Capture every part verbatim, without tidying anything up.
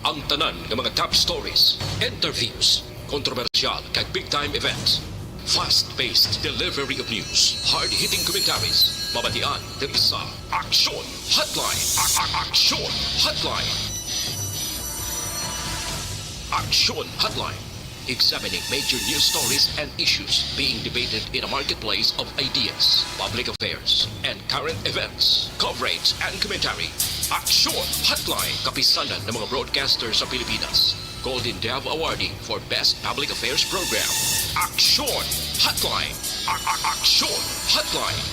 Ang tanan nga mga top stories, interviews, kontrobersyal kag big time events. Fast-paced delivery of news, hard-hitting commentaries, mabatian diri sa Aksyon Hotline. A- a- Aksyon Hotline. Aksyon Hotline. Examining major news stories and issues being debated in a marketplace of ideas, public affairs, and current events. Coverage and commentary. Aksyon Hotline. Kapisanan ng mga broadcaster sa Pilipinas. Golden Dove Awardee for Best Public Affairs Program. Aksyon Hotline. A- a- Aksyon Hotline.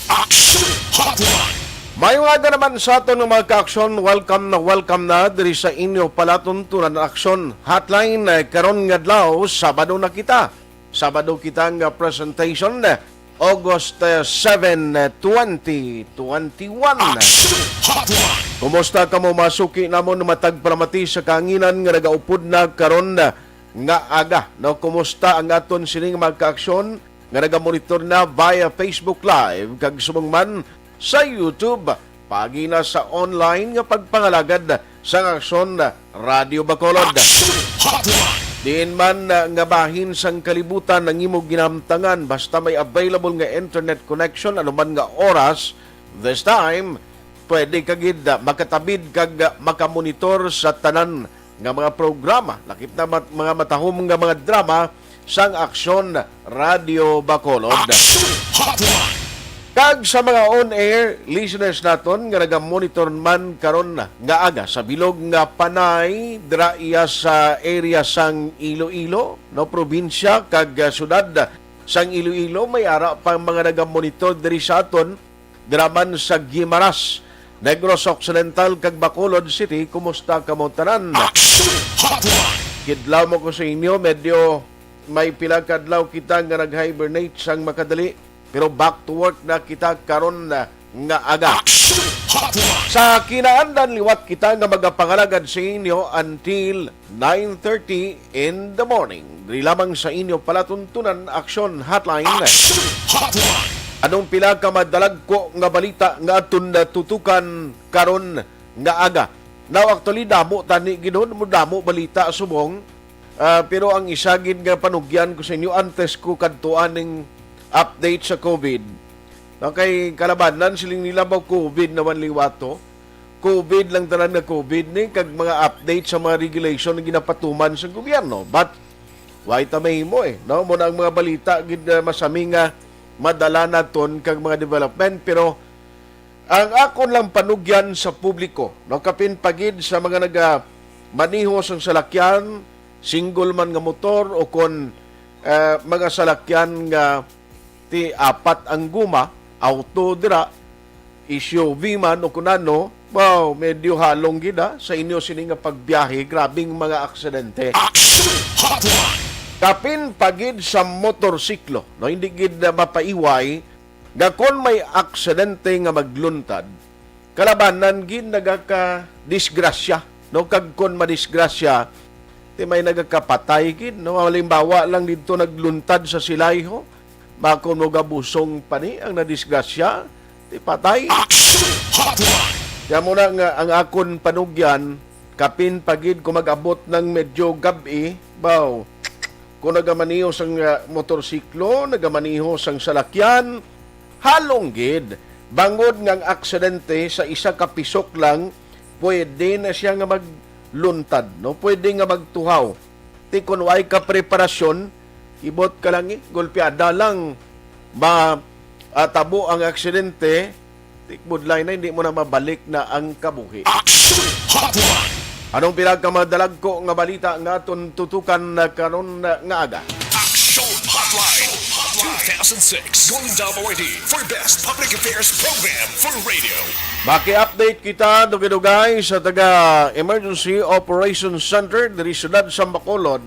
Aksyon Hotline. May mga naman sa aton nga mga kaaksyon, welcome na welcome na diri sa inyo palatuntunan Aksyon Hotline, eh, karon nga adlaw, Sabado na kita. Sabado kita nga presentation, eh, August, eh, seven, eh, twenty twenty-one. Aksyon Hotline. Kumusta kamo, mga suki namon, matag palamati sa kahanginan nga nagaupod na karon, eh, nga aga, no? Kumusta ang aton sining mga kaaksyon nga nagamonitor na via Facebook Live kag subong man sa YouTube, paagi na sa online nga pagpangalagad sang Aksyon Radio Bacolod. Aksyon Hotline. Diin man, ah, nga bahin sang kalibutan ang imo ginamtangan, basta may available nga internet connection anuman nga oras, this time, pwede ka gid, ah, makatabid kag, ah, makamonitor sa tanan nga mga programa, lakip na mat-, mga matahom nga mga drama sang Aksyon Radio Bacolod. Aksyon Hotline. Kag sa mga on-air listeners naton nga nagamonitor man karon nga aga sa bilog nga Panay, dira iya sa area sang Iloilo, no, probinsya kag, ah, syudad sang Iloilo, may ara pa mga nagamonitor diri sa aton, dira man sa Guimaras, Negros Occidental kag Bacolod City. Kumusta kamo tanan? Aksyon Hotline. Kidlaw mo ko sa inyo, medyo may pila ka adlaw kita nga nag-hibernate sang makadali, pero back to work na kita karon na nga aga. Aksyon Hotline. Sa kinaandan, liwat kita nga magapangalagad sa inyo until nine thirty in the morning. Diri lamang sa inyo palatuntunan, Aksyon Hotline. Aksyon Hotline. Anong pila ka madalagko nga balita nga aton natutukan karon nga aga? Now, actually, damo tani gid, no? Damo balita subong. Ah, pero ang isa gid nga panugyan ko sa inyo, antes ko kadto aning update sa COVID. No, kay kalabanan, siling nila ba COVID naman liwato? COVID lang tanan nga COVID ni, kag mga update sa mga regulation nga ginapatuman sa gobyerno. But, why ta mahimo eh, no? Mo na ang mga balita gid, ah, masami nga madala naton kag mga development, pero ang akon lang panugyan sa publiko, no, kapin pa gid sa mga naga-, maneho sang salakyan, single man nga motor o kon, eh, mga salakyan nga ti apat ang guma, auto dira, S U V man o kun ano, wow, medyo halong gid, ah, sa inyo sini nga pagbiyahe, grabing mga aksidente. Action Hotline! Kapin pa gid sa motorsiklo, no, hindi gid na mapaiway nga kon may aksidente nga magluntad, kalabanan gid nagakadisgrasya, no? Kag kon madisgrasya, ti may nagakapatay gid, no? Halimbawa lang didto nagluntad sa Silay, ho. Makon mo gabusong pa ni ang nadisgrasya, ti patay. Action Hotline! Kaya mo na nga ang akon panugyan, kapin pa gid kung mag-abot ng medyo gab-i, baw, kung nagamaniho sang, ah, motorsiklo, nagamaniho sang salakyan, halong gid. Bangod nga ang aksidente sa isa ka pisok lang, pwede na siya nga magluntad, no? Pwede nga magtuhaw. Ti kun way ka preparasyon, ibot ka lang, eh, gulpiada lang, ma-, ah, tabo ang aksidente, tikbudlay na, hindi mo na mabalik na ang kabuhi. Action Hotline! Anong pila ka madalagko nga balita nga aton tutukan na karon nga aga? Action Hotline two thousand six Golden Dove Awardee for Best Public Affairs Program for Radio. Maki-update kita, dugay-dugay, sa taga Emergency Operations Center diri siyudad sa Bacolod.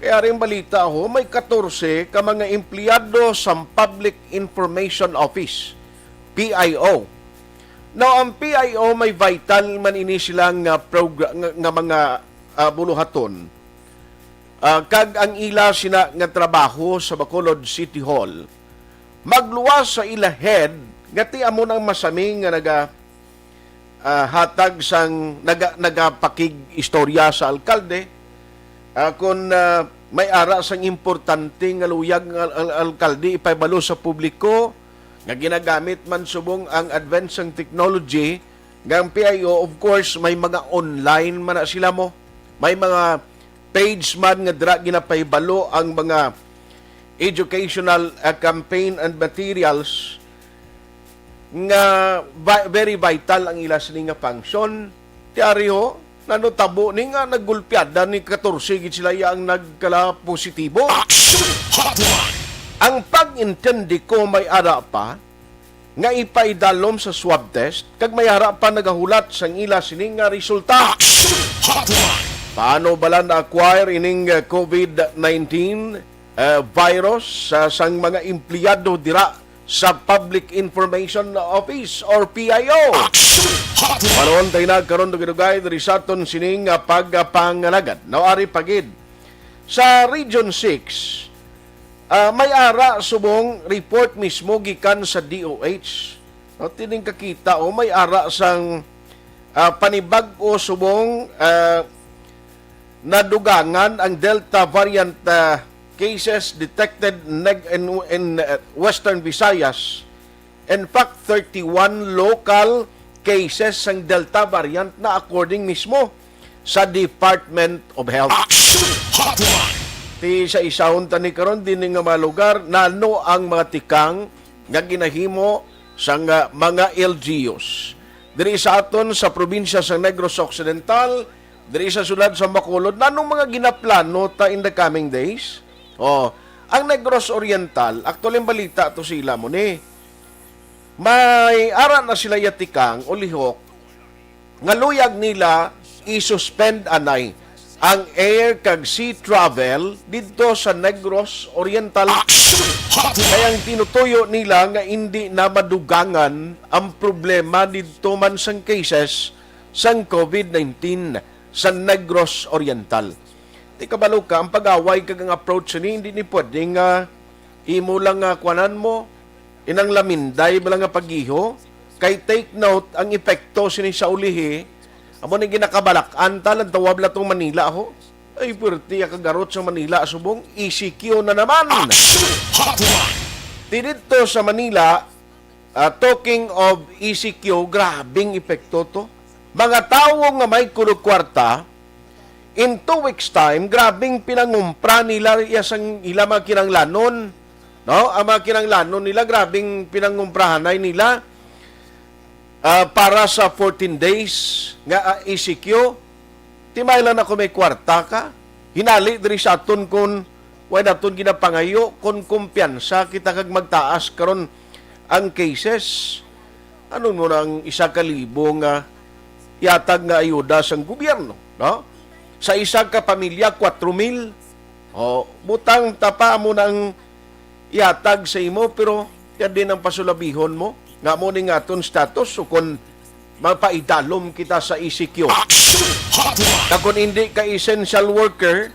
Kaya rin balita ho, may katorse ka mga empleyado sa Public Information Office, P I O. Now, ang P I O may vital man ini sila nga progr-, nga, nga mga, ah, buluhaton. Ah, kag ang ila sina nga trabaho sa Bacolod City Hall, magluwas sa ila head nga ti amo nang masami nga naga-, ah, hatag sang naga-, nagapakig-istorya sa alkalde, ah, kon, ah, may ara sang importante nga luyag nga al-, al-, alkalde ipahibalo sa publiko nga ginagamit man subong ang advance sang technology nga ang P I O, of course, may mga online man na sila mo. May mga page man nga dira ginapahibalo ang mga educational, ah, campaign and materials nga vi-, very vital ang ila sini nga function. Ti ari ho, nanutabo ni nga naggulpiada ni katorse gid sila iya ang nagkala positibo. Action Hotline! Ang pag-intindi ko may ara pa nga ipaidalom sa swab test kag may ara pa nagahulat sang ila sini nga resulta. Action Hotline! Paano bala na-acquire ining, uh, COVID nineteen, uh, virus, uh, sang mga empleyado dira sa Public Information Office or P I O? Action Hotline! Panahon tayo na karon dugay-dugay diri sa aton sining, uh, pagpangalagad. Nawari pa gid sa Region six, ah, may ara subong report mismo gikan sa D O H. No, tining kakita, oh, may ara sang, ah, panibag-o subong, ah, nadugangan ang Delta variant, ah, cases detected neg-, in, in, ah, Western Visayas. In fact, thirty-one local cases sang Delta variant na, according mismo sa Department of Health. Action Hotline! Ti sa isahon tani karon dinhi nga mga lugar, nano ang mga tikang nga ginahimo sang, ah, mga L G Us diri sa aton sa probinsya sa Negros Occidental, diri sa siyudad sa Bacolod, nanong mga ginaplano ta in the coming days? Oh, ang Negros Oriental, actually, ang balita to sila mo ni. May ara na sila yatikang o lihok nga luyag nila i-suspend anay ang air kag sea travel didto sa Negros Oriental. Action Hotline! Kay ang tinutuyo nila nga indi na madugangan ang problema didto man sang cases sang COVID nineteen sa Negros Oriental. Di kabalo ka, ang pag-away kag ang approach ni, hindi ni pwede nga imo lang nga kuanan mo, inang laminday bala nga pagiho, kay take note ang epekto sini sa ulihi, amo ni ginakabalak-an ta lang tawab la tong Manila ho. Ay, pwerte ya kagarot sa Manila subong, E C Q na naman. Action Hotline! Ti didto sa Manila, ah, talking of E C Q, grabing epekto to. Mga tawo nga may kuno kwarta, in two weeks time, grabing pinangumpra nila iya sang ila mga kinanglanon. No? Ang mga kinanglanon nila, grabing pinangumprahanay nila, ah, para sa fourteen days nga, ah, E C Q. Ti may lang ako may kwarta ka. Hinali diri sa aton kun way naton ginapangayo, kun kumpiyansa kita kag magtaas karon ang cases. Ano mo na ang isa ka libo nga yatag nga ayuda sang gobyerno, no? Sa isa ka pamilya, kwatro mil. O, butang ta pa mo nang ihatag sa imo, pero yan din ang pasulabihon mo. Nga mo ni nga aton status, o kung mapaidalom kita sa E C Q. Action Hotline! Na kung hindi ka essential worker,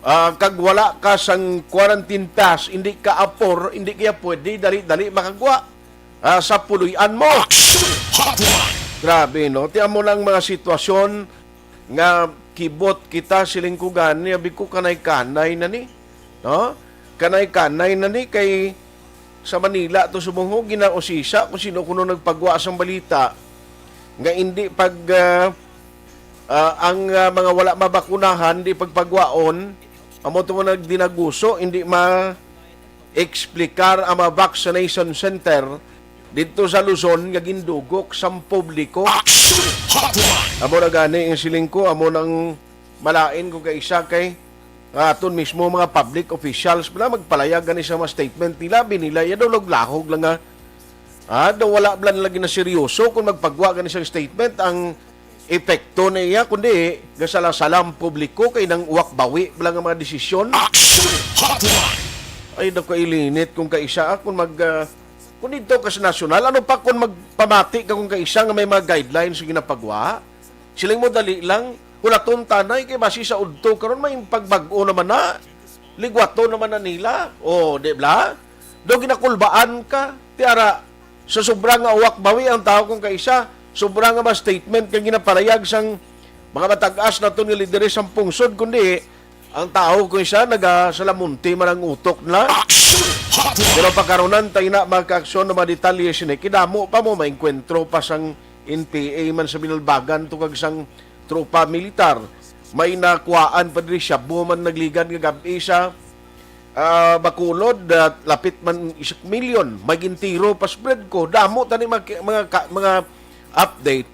ah, kag wala ka sang quarantine pass, hindi ka apor, hindi kaya pwede dali-dali makagwa, ah, sa puloy-an mo. Action Hotline! Grabe, no? Ti amo lang mga sitwasyon nga kibot kita, siling ko gani, abi ko, kanay-kanay na ni, no? Kanay-kanay na ni kay sa Manila to subong ho, ginausisa kung sino kuno nagpagwa sang balita nga hindi pag, ah, ah, ang, ah, mga wala mabakunahan, di pagpagwaon, amo to nga nagdinaguso, hindi ma explicar ang mga vaccination center didto sa Luzon nga gindugok sang publiko. Action Hotline! Amo na gani ang siling ko, amo nang malain ko kay isa kay nga aton mismo mga public officials pala magpalayag gani sa mga statement nila, binilay ya daw laglahog lang nga, ah, daw wala bala lagi na seryoso kung magpagwa gani sa statement ang epekto na iya, kundi gasala-sala ang publiko kay nang uwak bawi lang ang mga desisyon. Action Hotline! Ay, daw kailinit kung kaisa, ah, kung mag, ah, kung dito ka sa nasyonal, ano pa kung magpamati ka kung kaisa nga may mga guidelines yung ginapagwa? Siling mo, dali lang, hulaton tanay kay basi sa udto karon may pagbag-o naman na, ligwaton naman na nila. O, di ba? Do ginakulbaan ka, tiara, sa sobra nga uwak bawi ang tao kung kaisa, sobra nga mga statement nga ginaparayag sang mga matag-as naton nga lideres sang pungsod, kundi ang tao ko isa nagasalamunti man ang utok na. Action Hotline! Pero pakarunan tayo na mga kaaksyon ng mga detalye sini, kidamo pa mo maengkwentro pa sang N P A man sa Binalbagan tungkag sang tropa militar. May nakuhaan pa diri shabu man nagligad nga gab-i sa ah, Bacolod, ah, lapit man isang milyon. May gintiro pa spread ko. Damo tani mga, mga, ka- mga update,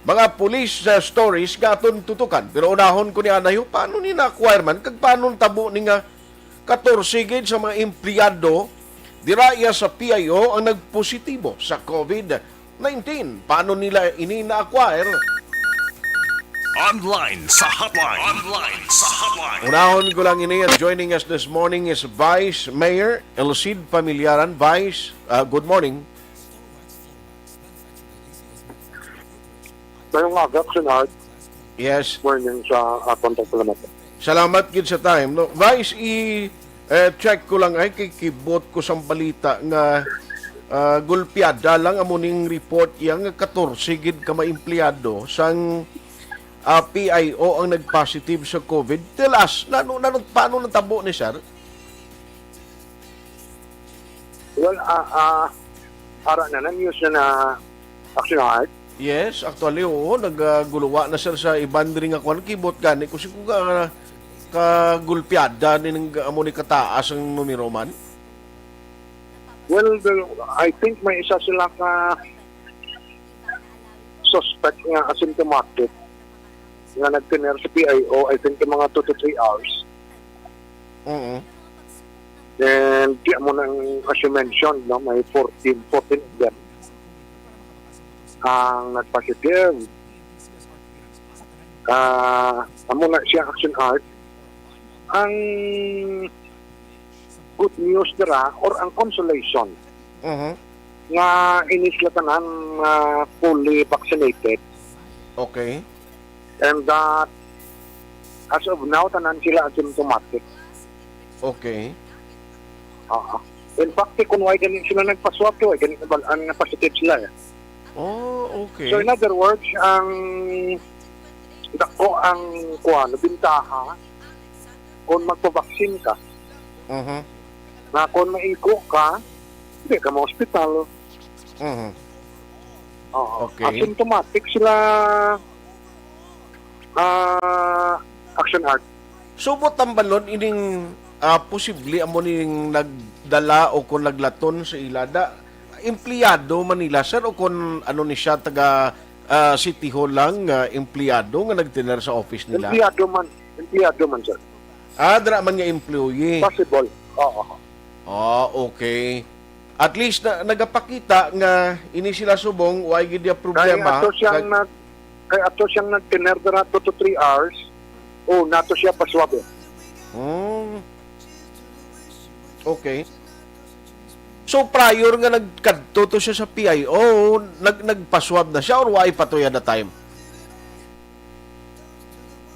mga police ah, stories nga aton tutukan. Pero unahon ko ni Anayo, paano ni na-acquire man? Kag paano tabo ni nga katorse gid sa mga empleyado dira iya sa P I O ang nagpositibo sa COVID nineteen? Paano nila ini na-acquire? Online sa hotline. Online sa hotline. Unahon ko lang ini, and joining us this morning is Vice Mayor Elcid Familiaran. Vice, uh, good morning. Mayong aga, Kuya Art. Yes. Morning sa atong pagpalamat. Salamat gid sa time, no? Vice, i eh, check ko lang ay kay kibot ko sang balita nga ah, gulpiada lang amo ning report iya nga katorse gid ka mga empleyado sang ah, P I O ang nag-positive sa COVID. Tell us, nano, nano, paano natabo ni sir? Well, ah, ah, ara na na news na na Action Art. Yes, actually, oo. Nagaguluwa na sir sa iban diri nga kwan. Kibot gani kung sino ka kagulpiada ni nang amo ni kataas ang numero man. Well, the, I think may isa sila ka suspect nga asymptomatic nga nagtener sa P I O, I think yung mga two to three hours. Oo. And di mo nang, as you mentioned, no, may fourteen, fourteen of them ang nagpositive. Ah, amo na siya, Action Art. Ang good news dira or ang consolation Mhm. nga ini sila tanan nga fully vaccinated Okay. and that as of now tanan sila asymptomatic. Okay. Oo. In fact, kung why gani sila nagpaswab, why gani nabalaan nga positive sila eh. Oh, okay. So in other words, ang dako ang kuan, bintaha kung magpabaksin ka. Mhm. Na kung maigo ka, hindi ka ma-hospital. Mhm. Oo. Okay. Asymptomatic sila ah Action Art. Subot ang balon ining ah, posible amo ning nagdala o kung naglaton sa ila da empleyado man nila sir o kung ano ni siya taga ah, City Hall lang nga empleyado nga nagtener sa office nila. Empleyado man, empleyado man sir. Ah, dira man nga employee. Possible. Oo. Ah, okay. At least na, nagapakita nga ini sila subong way gid ya Kay problema. ato siyang Kag- nag kay ato siyang nagtener dira two to three hours. Oh, nato siya paswab eh. Hmm. Okay. So prior nga nagkadto to siya sa P I O, nag nagpaswab na siya or way pa to at the time?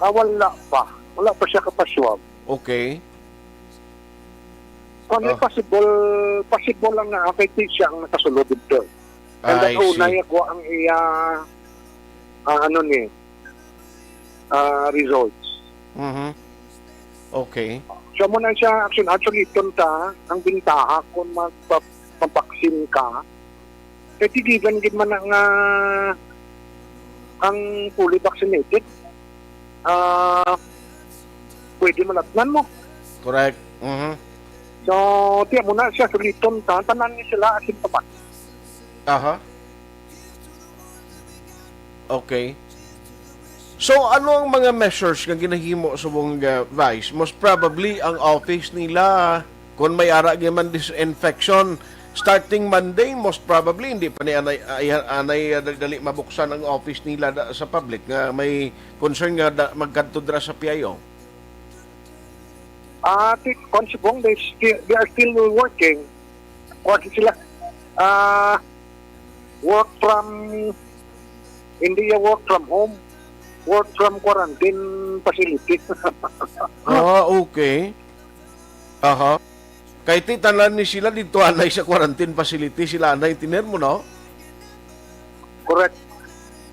Ah, wala pa. Wala pa siya kapaswab. Okay. Kung Ah. possible, possible lang na kay siya ang nakasulod dito. And I that una see. Ako ang iya ah, ano ni ah, results. Mhm. Okay. So mo na siya action actually iton ta ang bintaha kung magpa- magpaksin ka. Kay di given gid man na nga ang fully vaccinated ah pwede malatnan mo. Correct. Mhm. So, tiya mo na siya suliton ta, tanan ni sila asymptomatic. Aha. Okay. So ano ang mga measures nga ginahimo subong uh, Vice? Most probably ang office nila kung may ara gyud man disinfection starting Monday, most probably hindi pa ni anay ay- anay uh, dali mabuksan ang office nila da- sa public nga may concern nga da, magkadto dira sa P I O. Ah, ti kon subong they still they are still working. Kuan sila. Ah, work from hindi ya work from home. Work from quarantine facility. Ah, okay. Aha. Kay ti tanan ni sila dito anay sa quarantine facility sila anay tiner mo no? Correct.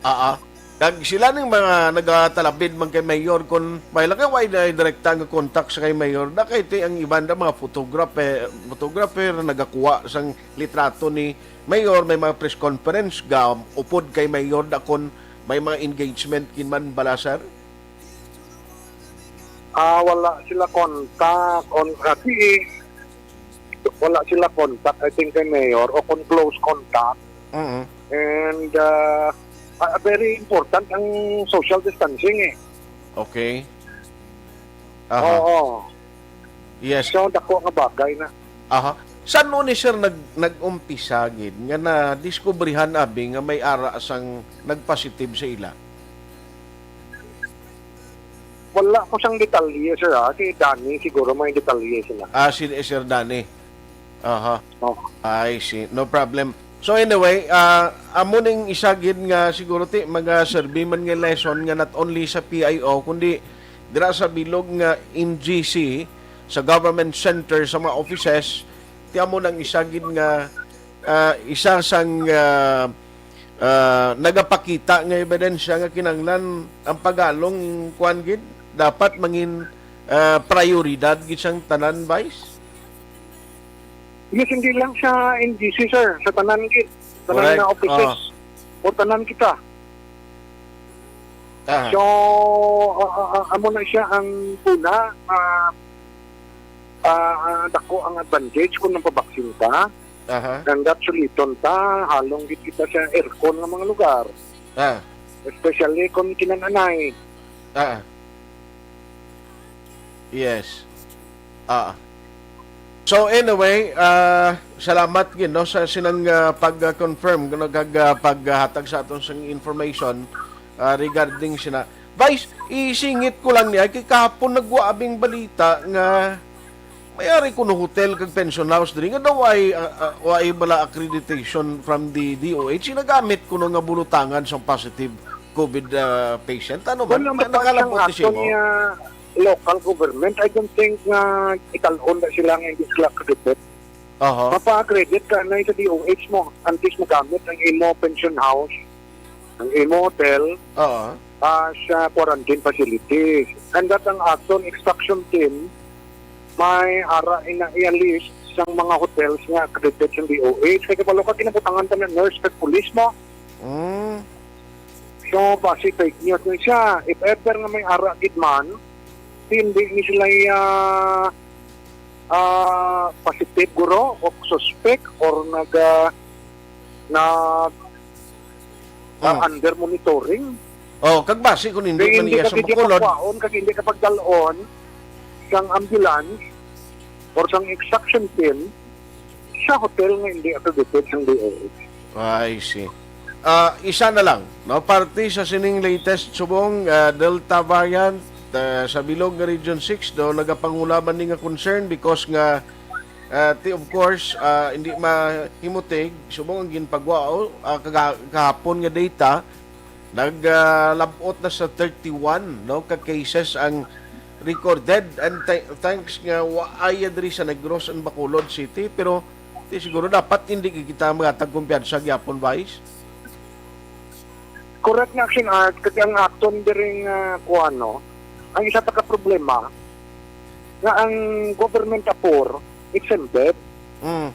Aa. Kag sila ning mga nagatalabid man kay Mayor, kung may lang kay way na direkta nga contact sa kay Mayor, na kay ti ang iban na mga photographer, photographer nagakuha sang litrato ni Mayor, may mga press conference ga upod kay Mayor da kon may mga engagement gid man bala, sir? Ah, wala sila contact on, ah, si, wala sila contact, I think, kay Mayor o kung close contact. Mm. And uh, ah, very important ang social distancing eh. Okay. Aha. Oo. Yes. So, dako nga bagay na. Aha. San-o ni sir nag nag-umpisa gid nga nadiskubrihan abi nga may ara sang nagpositive sa ila? Wala ko sang detalye, sir, ha. Si Danny siguro may detalye sila. Ah, si Sir Danny. Aha. Oh. I see. No problem. So anyway, ah amo ning isa gid nga siguro ti mga serbi man nga lesson nga not only sa P I O kundi dira sa bilog nga N G C, sa government center, sa mga offices, ti amo nang isa gid nga ah, isa sang ah, ah, nagapakita nga ebidensya nga kinahanglan ang paghalong kuan gid dapat mangin ah, prioridad gid sang tanan, Vice? Yes, hindi lang sa N G C, sir. Sa tanan gid. Tanan Correct. Na offices. O tanan kita. Ah, So, ah, ah, ah, amo na siya ang una. Ah, ah, ah, dako ang advantage kung nagpabaksin ka. aha. Kang suliton ta, halong gid kita sa aircon nga mga lugar. Ah, Especially kung kinananay. ah. Yes. Ah. So anyway, ah salamat gid no sa sinang ah, pag-confirm no, kag ah, paghatag sa aton sang information ah, regarding sina. Vice, isingit ko lang niya kay kahapon nagwa abing balita nga may ari kuno hotel kag pension house diri nga daw ay ah, ah, wa ay bala accreditation from the D O H, ginagamit kuno nga bulutangan sang positive COVID ah, patient. Ano man? Wala May matapos ang nakalabot ni ato Simo? Niya local government, I don't think nga italon na sila nga hindi sila accredited. Aha. Mapa-accredit ka na sa D O H mo antes mo gamit ang imo pension house, ang imo hotel, Oo. as uh, quarantine facilities. And that ang aton extraction team may ara ina iya list sang mga hotels nga accredited sa D O H. Kaya kabalo ka, kinabutangan ta na nurse kag police mo. Mm. So, basi fake news na siya. If ever nga may ara gid man, hindi ni sila ah, ah, positive guro o suspect or nag ah, nag ah, Ah. Under monitoring. Oh, kag basi kung hindi Kaya man hindi iya ka sa pwede Bacolod. Pagwaon, kag hindi ka pagdalon sang ambulance or sang extraction team sa hotel nga hindi accredited sang D O H. I see. Ah, isa na lang, no? Parte sa sining latest subong ah, Delta variant ah, sa bilog nga Region six do nagapangulaban ni nga concern because nga ah, ti of course ah, hindi mahimutig subong ang ginpagwao ah, kaga- kahapon nga data naglabot na sa thirty-one no ka cases ang recorded and th- thanks nga wa ay diri sa Negros and Bacolod City pero ti siguro dapat hindi kita magatag kumpiyansa gyapon, Vice. Correct nga, Action Art, kasi ang aton diring uh, kuano, ang isa pa ka problema nga ang government apor exempted. Mm.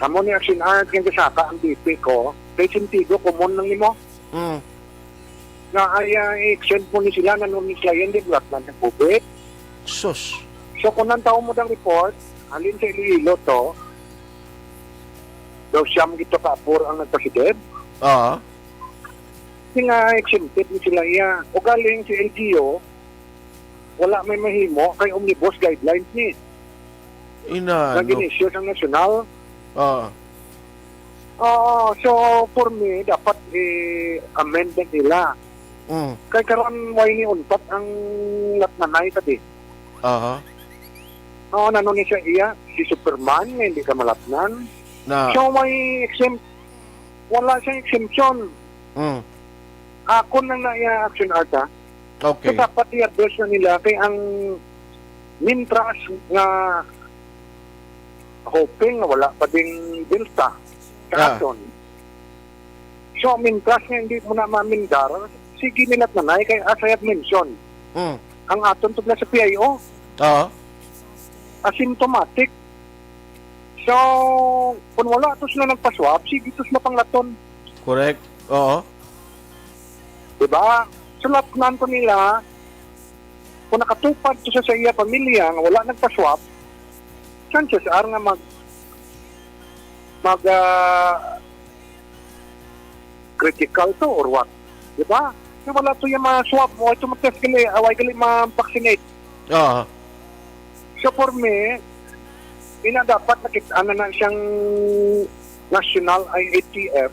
Amo ni, Action Art, kaya saka ang B P ko, kay sentido common lang nimo. Mm. Nga ay uh, exempt mo ni sila, nanon ni sila yan, di bulat lang ng COVID. Sus. So kung ang tao mo dang report, halin sa Iloilo to, daw siyam gito ka apor ang nagpasided. Ah. Nga exempted ni sila iya. O galing si L G U, wala may mahimo kay omnibus guidelines ni. Ina, Nga no. Gin-issue sang nasyonal. Ah. Oo, so for me, dapat i-amend na nila. Mm. Kay karon, why ni untat ang latnanay tadi? Aha. Oo, nano ni siya iya, si Superman, nga hindi ka malatnan. Na. So, may exempt, wala siyang exemption. Mm. Ako nang na iya, Action Art, ha? So, Okay. dapat i-address na nila kay ang mintras nga hoping nga wala pa ding Delta Ah. karon. So, mintras nga hindi mo na mamindar, sige nilat nanay kay, as I have mentioned, Mm. ang aton tugla sa P I O, Oo. asymptomatic. So, kung wala to sila nagpa-swab, sige to sila panglaton. Correct. Oo. Diba? So, latnan ko nila, kung nakatupad to sa, sa iya pamilya nga wala nagpa-swab, chances are nga mag, mag, ah, critical to or what. Diba? Kaya wala to yung mga swab mo, ito mag-test gali, away gali ma-vaccinate. Oo. So for me, ina dapat nakita na na siyang national I A T F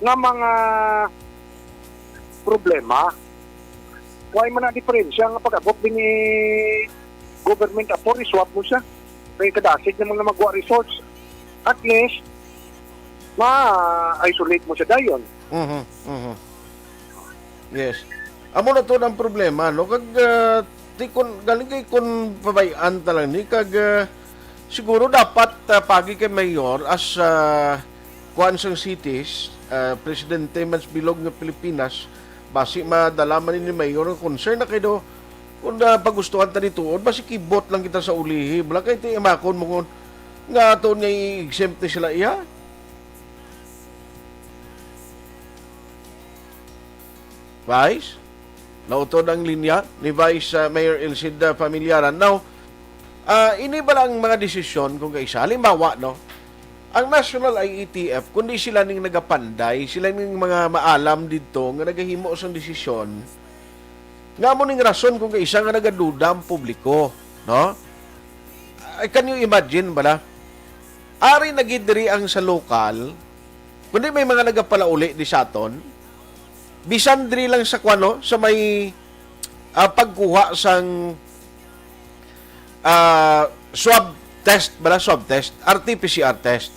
nga mga problema. Why man na diferensya nga pag-abot din ni government apo, i-swab mo siya. May kadasig naman na magwa results. At least, ma-isolate mo siya dayon. Mhm, mhm. Yes. Amo na to ang problema, no? Kag, ah, ti kun, galing kay kun pabayaan ta lang ni, kag, ah, siguro dapat, ah, pagi kay Mayor as, ah, kuan sang cities, ah, presidente man sa bilog nga Pilipinas, basi madala man ni Mayor ang concern na kay do, kung, ah, pagustuhan ta ni tuod, basi kibot lang kita sa ulihi. Wala kay ti imakon mo kung nga aton nga i-exempt ni sila iya. Vice? Nautod ang linya ni Vice, ah, Mayor Elcid, ah, Familiaran. Now, ah, ini ba lang mga desisyon kung kaisa? Halimbawa, no? Ang National I A T F, kundi sila ning nagapanday, sila ning mga maalam didto nga nagahimo sang desisyon, nga amo ning rason kung kaisa nga nagaduda ang publiko, no? Ay, can you imagine bala? Ari na gid diri ang sa lokal, kundi may mga nagapalauli di sa aton. Bisan diri lang sa kuan, no, sa may, ah, pagkuha sang, ah, swab test, bala, swab test, R T P C R test.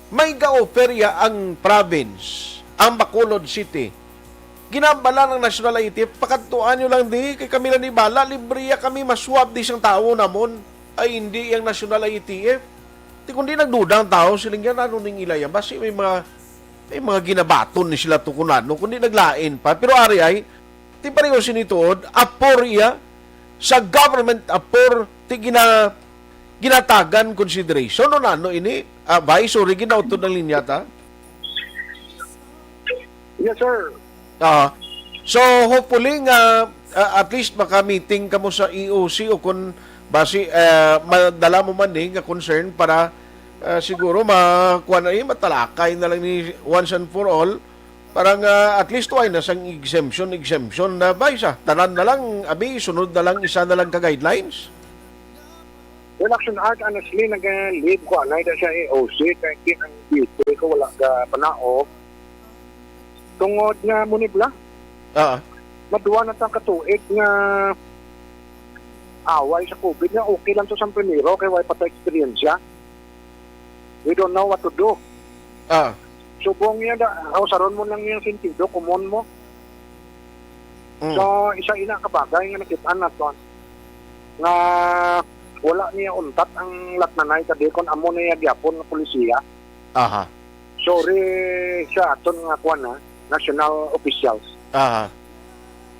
May ga-offer ya ang province, ang Bacolod City. Ginambala ng National I A T F, "Pakadtuan nyo lang di, kay kami lang ni bala, libre ya kami maswab di sang tawo namon." Ay, hindi yang National I A T F. Ti kundi nagduda ang tawo, siling yan, "Ano ning ila yan? Basi may mga, may mga ginabaton ni sila to kun ano, kundi naglain pa." Pero ari ay, ti pareho sini tuod, apor iya, sa government apor, ti gina-, ginatagan consideration. No, ano ini? Ah, Vice, sorry, ginautod ang linya ta. Yes, sir. Ah, so, hopefully nga, ah, at least maka-meeting kamo sa E O C o kung basi, ah, madala mo man ni nga concern para, ah, siguro ma-, kuwan na, eh, matalakay na lang ni once and for all para nga at least way na sang exemption, exemption na ba isa? Tanan na lang, abi, sunod na lang, isa na lang ka guidelines? Well, Action Art, honestly, nag-leave ko anay da sa E O C kay di ang dito ko wala ka panaog. Tungod nga munibla. Ah. Maduwa na tang katuig nga away sa COVID nga okay lang to sa primero kay way pa ta eksperyensya. We don't know what to do. Ah. Subong niya da, usaron mo lang yung sentido, common mo. Mm. So, isa ina ka bagay nga nakita naton nga wala niya untat ang latnanay kadi kon amo niya gyapon nga polisiya. Aha. Sorry sa aton nga kuwan, ha, national officials. Aha.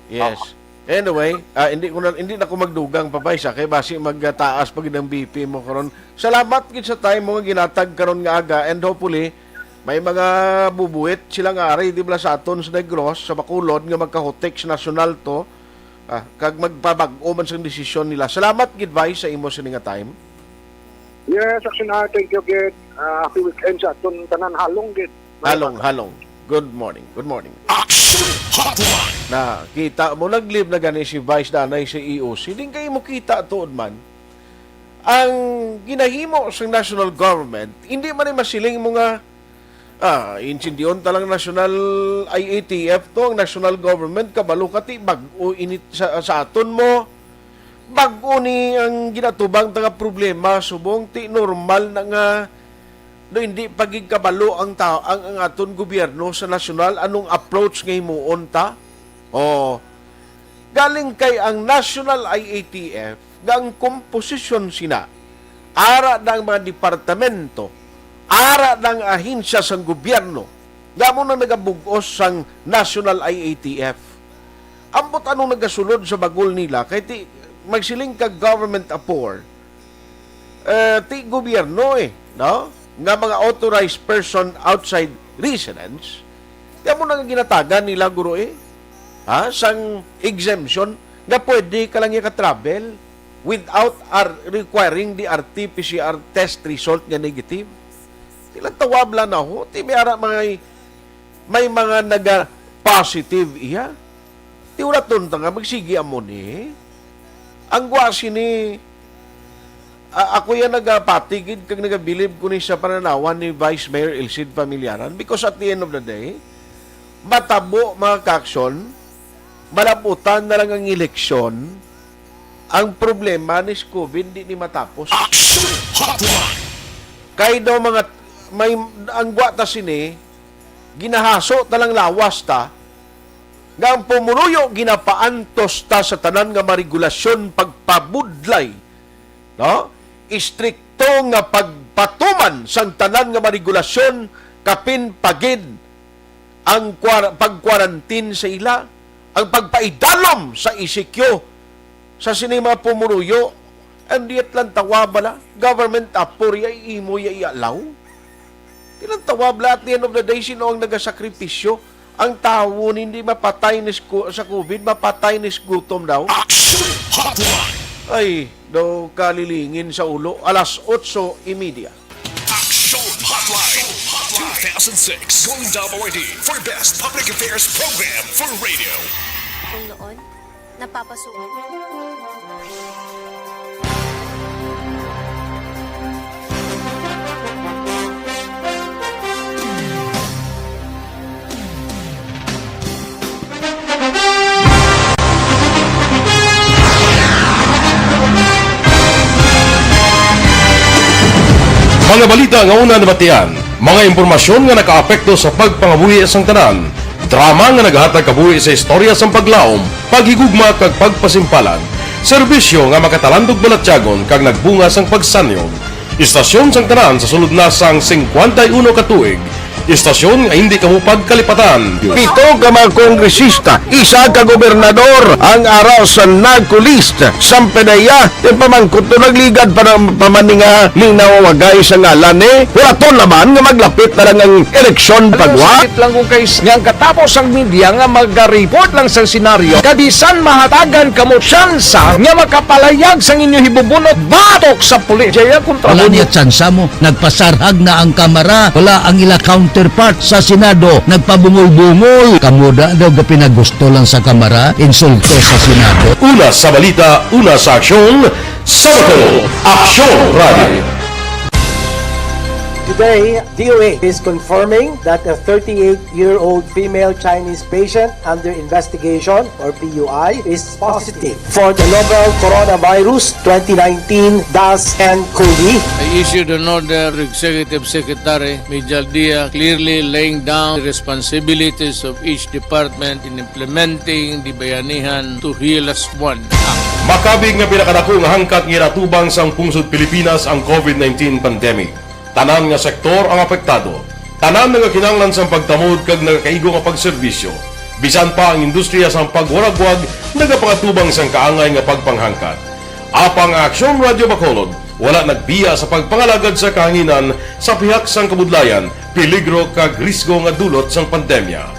Yes. Oo. Anyway, ah, hindi ko na, hindi na ko magdugang pa, Vice, ah, kay basi magtaas pa gid ang B P mo karon. Salamat gid sa time mo nga ginatag karon nga aga, and hopefully may mga bubuit sila nga ari di bala sa aton sa Negros, sa Bacolod nga magkahutik sa nasyonal to, ah, kag magpabag-o man sang desisyon nila. Salamat gid, Vice, sa imo sini nga time. Yes, Action Art, thank you gid. Ah, happy weekend sa aton tanan. Halong gid. Halong, halong. Good morning. Good morning. Action Hotline. Na, kita mo, nag-leave na gani si Vice Danay sa E O C. Di kay mo kita tuod man. Ang ginahimo sa national government, hindi man ni masiling mo nga, ah, intindiyon ta lang national I A T F to, ang national government, kabalo ka ti bag-o init sa, sa aton mo. Bag-o ni ang ginatubang ta nga problema, subong ti normal na nga no, hindi pa gid kabalo ang ta-, ang, ang aton gobyerno sa nasyonal anong approach nga himuon ta. Oh, galing kay ang National I A T F nga ang komposisyon sina, ara na ang mga departamento, ara na ang ahensya sang gobyerno, Nga amo na nagabug-os sang National I A T F. Ambot anong nagasulod sa bagol nila, kay ti, magsiling ka government apor, eh, ti gobyerno eh, no? Nga mga authorized person outside residence, ti amo na nga ginatagan nila, guro eh. Ha? Sang exemption nga pwede ka lang ka-travel without ar-, requiring the R T P C R test result nga negative. Ti lang tawab lang na ho. Ti may ara mga, may mga naga-positive iya. Ti wala tonta nga magsigi amo ni. Ang gwa sini, a-, ako yan nagapatigid kag nagabilib ko ni sa pananawan ni Vice Mayor Elcid Familiaran, because at the end of the day, matabo, mga kaksyon, malabutan na lang ang eleksyon, ang problema ni COVID di ni matapos. Action Hotline! Kay daw mga, may, ang gwa ta sini, ginahaso ta lang lawas ta, nga ang pumuruyo ginapaantos ta sa tanan nga mga regulasyon pagpabudlay, no? Istrikto nga pagpatuman sang tanan nga mga regulasyon, kapin pagid ang kwar-, pag-quarantine sa ila, ang pagpaidalom sa E C Q sa sini mga pumuruyo, and yet lang tawa bala, government apor ya imo ya i-allow. Ti lang tawab la, at the end of the day, sino ang nagasakripisyo? Ang tawo hindi mapatay ni sku-, sa COVID, mapatay ni gutom daw. Action Hotline! Ay, daw kalilingin sa ulo. Alas otso y media. Action Hotline two thousand six Golden Dome Awardee for Best Public Affairs Program for Radio. Kung noon, napapasukan. Mga balita nga una nabatian, mga impormasyon nga nakaapekto sa pagpangabuhi sang tanan, drama nga naghatag kabuhi sa istorya sang paglaom, paghigugma kag pagpasimpalan, serbisyo nga makatalandog balatyagon kag nagbunga sang pagsanyog. Istasyon sang tanan sa sulod na sang singkwenta y uno ka tuig. Istasyon nga hindi kamo pagkalipatan. Pito ka mga kongresista, isa ka gobernador ang ara sa NAGCO list. Sampe na iya, ti pamangkot to nagligad pa ng pamaninga ni nawawagay sa ngalan ni. Wala to naman nga maglapit na lang ang eleksyon pagwa. Sakit lang kung kay nga ang katapos ang media nga magariport lang sa senaryo. Kabisan mahatagan kamo tsansa nga makapalayag sang inyo hibubunot batok sa pulis. Jaya kontra Wala mo. Niya tsansa mo. Nagpasarhag na ang Kamara. Wala ang ila counterpart sa Senado. Nagpabungol-bungol. Kamo da daw gapinagusto lang sa Kamara, insulto sa Senado. Una sa balita, una sa aksyon, sa Bacolod, Aksyon Radio. Today, D O A is confirming that a thirty-eight-year-old female Chinese patient under investigation, or P U I, is positive for the novel coronavirus twenty nineteen dash N cov. I issued an order to Executive Secretary Mijal Dia, clearly laying down the responsibilities of each department in implementing the Bayanihan to Heal As One Act. Makabig nga pinakadako nga hangkat nga ginatubang sang pungsod Pilipinas ang COVID nineteen pandemic. Tanan nga sektor ang apektado. Tanan nagakinahanglan sang pagtamod kag nagakaigo nga pagserbisyo. Bisan pa ang industriya sang pagwaragwag nagapangatubang sang kaangay nga pagpanghangkat. Apang ang Aksyon Radyo Bacolod wala nagbiya sa pagpangalagad sa kahanginan sa pihak sang kabudlayan, peligro kag risgo nga dulot sang pandemya.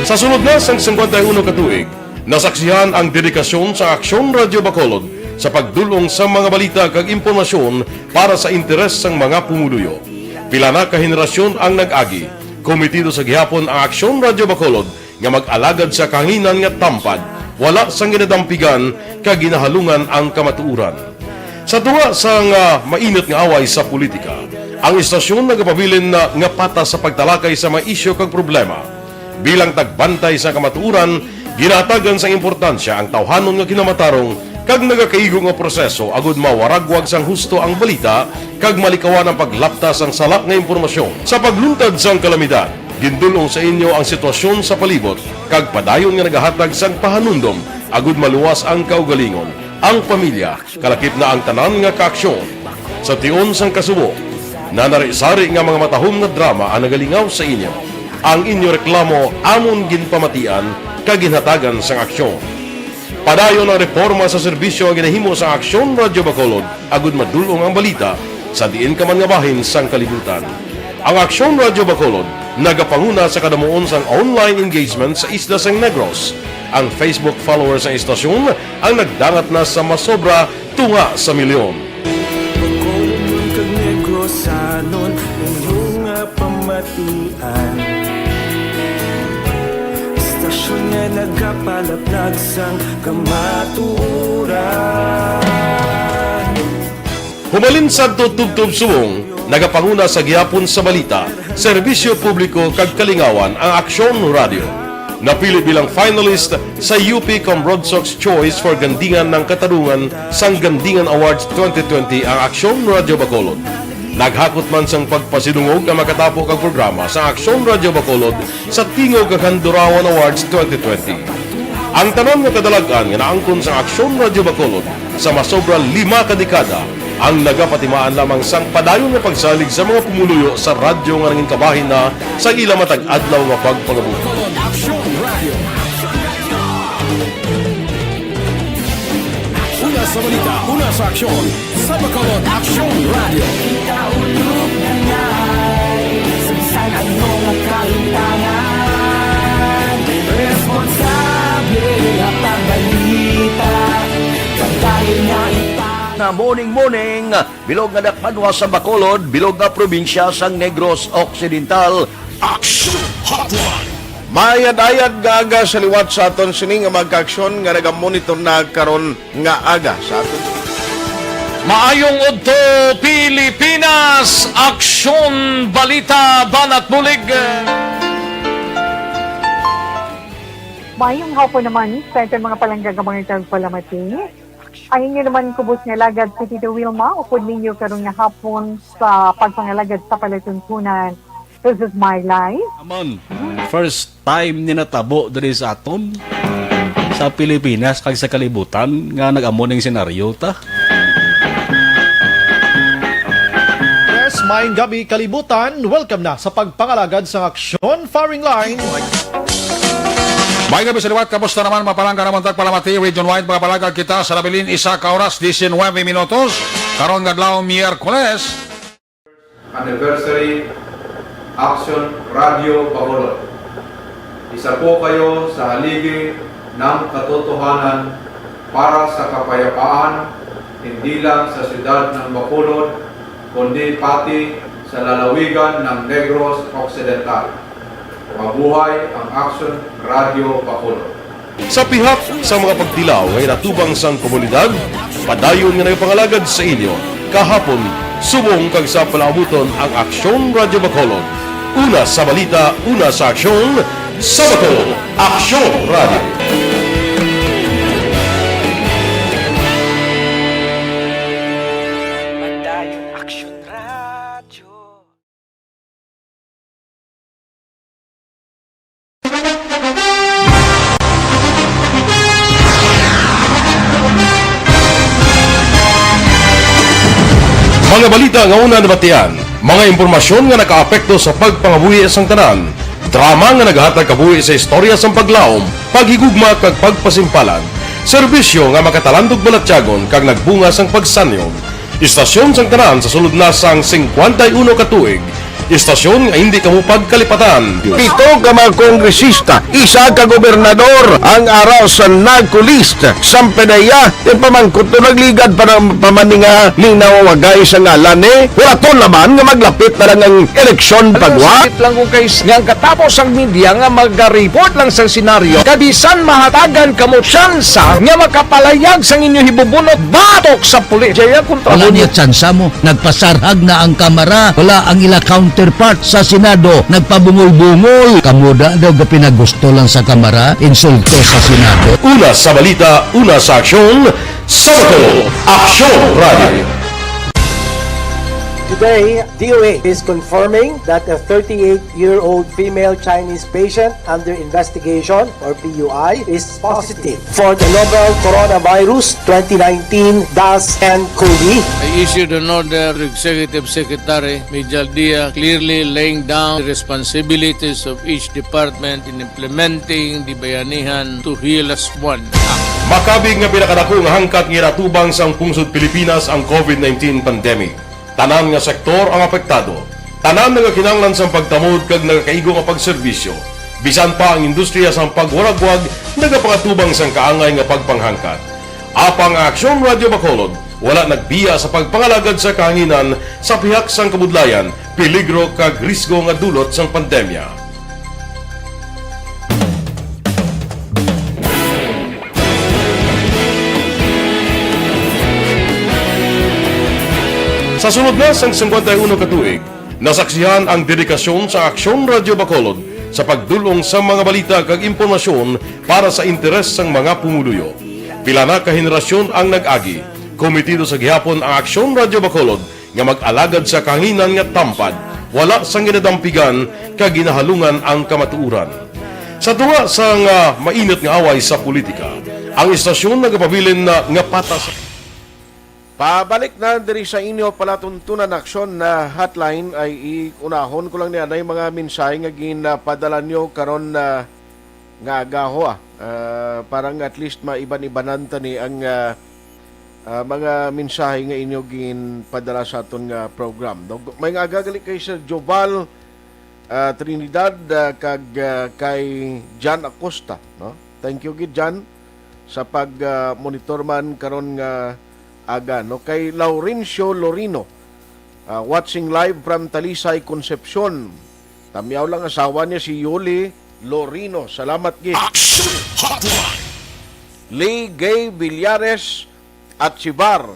Sa sulod na sang singkwenta y uno ka tuig, nasaksihan ang dedikasyon sa Aksyon Radyo Bacolod sa pagdul-ong sa mga balita kag impormasyon para sa interes sang mga pumuluyo. Pila na ka henerasyon ang nag-agi. Komitido sa gihapon ang Aksyon Radyo Bacolod nga mag-alagad sa kahanginan nga tampad, wala sang ginadampigan kag ginahalungan ang kamatuoran. Sa tunga sang, ah, mainit nga away sa politika, ang istasyon nagapabilin na nga patas sa pagtalakay sa mga isyu kag problema. Bilang tagbantay sa kamatuoran, ginahatagan sang importansya ang tawhanon nga kinamatarong kag nagakaigo nga proseso agud mawaragwag sang husto ang balita kag malikawan ang paglapta sang sala nga impormasyon. Sa pagluntad sang kalamidad, Gindul-ong sa inyo ang sitwasyon sa palibot kag padayon nga nagahatag sang pahanumdom agud maluwas ang kaugalingon, ang pamilya, kalakip na ang tanan nga kaaksyon. Sa tion sang kasubo, nanari-sari nga mga matahom nga drama ang nagalingaw sa inyo. Ang inyo reklamo amon ginpamatian kag ginhatagan sang aksyon. Padayon ang reporma sa serbisyo nga ginahimo sang Aksyon Radyo Bacolod agud madul-ong ang balita sa diin ka man nga bahin sang kalibutan. Ang Aksyon Radyo Bacolod nagapanguna sa kadamuon sang online engagement sa isla sang Negros. Ang Facebook followers sang istasyon ang nagdangat na sa masobra tunga sa milyon. Bacolod kag Negrosanon, inyo nga pamatian. Istasyon nga nagapalaplag sang kamatuoran. Humalin sadto tubtob subong, nagapanguna sa gihapon sa balita, serbisyo publiko kag kalingawan ang Aksyon Radio. Napili bilang finalist sa U P Cambrodsoc's Choice for Gandingan ng Katarungan sang Gandingan Awards twenty twenty ang Aksyon Radio Bacolod. Naghakot man sang pagpasidungog ang makatapo kag programa sa Aksyon Radio Bacolod sa Tingog kag Handurawan Awards twenty twenty. Ang tanan nga kadalag-an nga naangkon sang Aksyon Radio Bacolod sa masobra lima ka dekada ang nagapatimaan lamang sang padayon nga pagsalig sa mga pumuluyo sa radyo nga nangin kabahin na sa ila matag adlaw nga pagpangabuhi. Una sa balita, una sa aksyon, sa Bacolod Aksyon Radio. Ikaulog na ngay, sa bisan ano nga kahimtangan, responsable nga pagbalita, kag dahil nga ita- Nga morning, morning, bilog nga dakpanwa sa Bacolod, bilog nga probinsya sang Negros Occidental. Action Hotline. Mayad-ayad nga aga sa liwat sa aton sini nga mga kaaksyon nga nagamonitor na karon nga aga sa aton. Maayong udto, Pilipinas! Aksyon, balita, banat bulig. Maayong hapon naman sa aton mga palangga nga mga tagpalamati. Ang inyo naman kubos nga alagad si Tito Wilma, upod ninyo karon nga hapon sa pagpangalagad sa palatuntunan. This is my life. Amon, first time ni natabo diri sa aton, sa Pilipinas kag sa kalibutan nga nag-amo ning senaryo ta. Yes, maayong gabi, kalibutan. Welcome na sa pagpangalagad sang Aksyon Firing Line. Maayong gabi sa liwat. Kamusta naman, mga palangga namon tagpalamati? Region wide, mga palangga, kita sa nabilin isa ka oras, diecinuebe minutos. Karon nga adlaw, Miyerkules. Anniversary Action Radio Bacolod. Isa po kayo sa haligi ng katotohanan para sa kapayapaan, hindi lang sa siyudad ng Bacolod, kundi pati sa lalawigan ng Negros Occidental. Mabuhay ang Action Radio Bacolod. Sa pihak sa mga pagtilaw nga inatubang sang komunidad, padayon nga nagapangalagad sa inyo kahapon, subong kag sa palaabuton ang Aksyon Radyo Bacolod. Una sa balita, una sa aksyon, sa Bacolod, Aksyon Radyo. Padayon Aksyon Radyo. Mga balita nga una nabatian, mga impormasyon nga nakaapekto sa pagpangabuhi sang tanan, drama nga nagahatag kabuhi sa istorya sang paglaom, paghigugma kag pagpasimpalan, serbisyo nga makatalandog balatyagon kag nagbunga sang pagsanyon. Istasyon sang tanan sa sulod na sang singkwenta y uno ka tuig. Istasyon nga indi kamo pagkalipatan. Pito ka mga kongresista, isa ka gobernador ang ara sa NAGCO list. Sampanaya, ipamangkot to nagligad pa ng pamaninga ning nawawagay sa ngalan ni. Wala to laban nga maglapit na lang ang eleksyon pagwa. Sakit lang ko kay nga ang katapos ang media nga magaripot lang sa senaryo. Kabisan mahatagan kamo tsansa nga makapalayag sang inyo hibubunot batok sa pulis. Jaya kontra Wala mo. Niya tsansa mo. Nagpasarhag na ang Kamara. Wala ang ila counterpart sa Senado. Nagpabungol-bungol. Kamo da daw ga pinagusto lang sa Kamara. Insulto sa Senado. Una sa balita, una sa aksyon, sa Bacolod, Aksyon Radio. Today, D O H is confirming that a thirty-eight-year-old female Chinese patient under investigation, or P U I, is positive for the novel coronavirus twenty nineteen dash N cov. I issued an order to Executive Secretary Mijal Dia, clearly laying down the responsibilities of each department in implementing the Bayanihan to Heal Us One Act. Makabig nga pinakadako nga hangkat nga ginatubang sang pungsod Pilipinas ang COVID nineteen pandemic. Tanan nga sektor ang apektado. Tanan nagakinahanglan sang pagtamod kag nagakaigo nga pagserbisyo. Bisan pa ang industriya sang pagwaragwag nagapangatubang sang kaangay nga pagpanghangkat. Apang ang Aksyon Radio Bacolod wala nagbiya sa pagpangalagad sa kahanginan sa pihak sang kabudlayan, peligro kag risgo nga dulot sang pandemya. Sa sulod na sang singkwenta y uno ka tuig, nasaksihan ang dedikasyon sa Aksyon Radio Bacolod sa pagdul-ong sa mga balita kag impormasyon para sa interes sang mga pumuluyo. Pila na ka henerasyon ang nag-agi. Komitido sa gihapon ang Aksyon Radio Bacolod nga mag-alagad sa kahanginan nga tampad, wala sang ginadampigan kag ginahalungan ang kamatuoran. Sa tunga sang, ah, mainit nga away sa politika, ang istasyon nagapabilin na nga patas. Pabalik na diri sa inyo palatuntunan aksyon na hotline ay iunahon ko lang ni anay mga mensahe nga ginpadala nyo karon na nga agaho, ah. Ah, para nga at least maiban-ibanan tani ang, ah, ah, mga mensahe nga inyo ginpadala sa aton nga program. No? May nga agagali kay Sir Joval, ah, Trinidad, ah, kag, ah, kay Jan Acosta, no? Thank you gid, Jan, sa pag, ah, monitor man karon nga aga, no? Kay Laurencio Lorino, ah, watching live from Talisay, Concepcion. Tamyaw lang asawa niya si Yuli Lorino. Salamat gid. Action Hotline. Lee Gay Villares Achivar.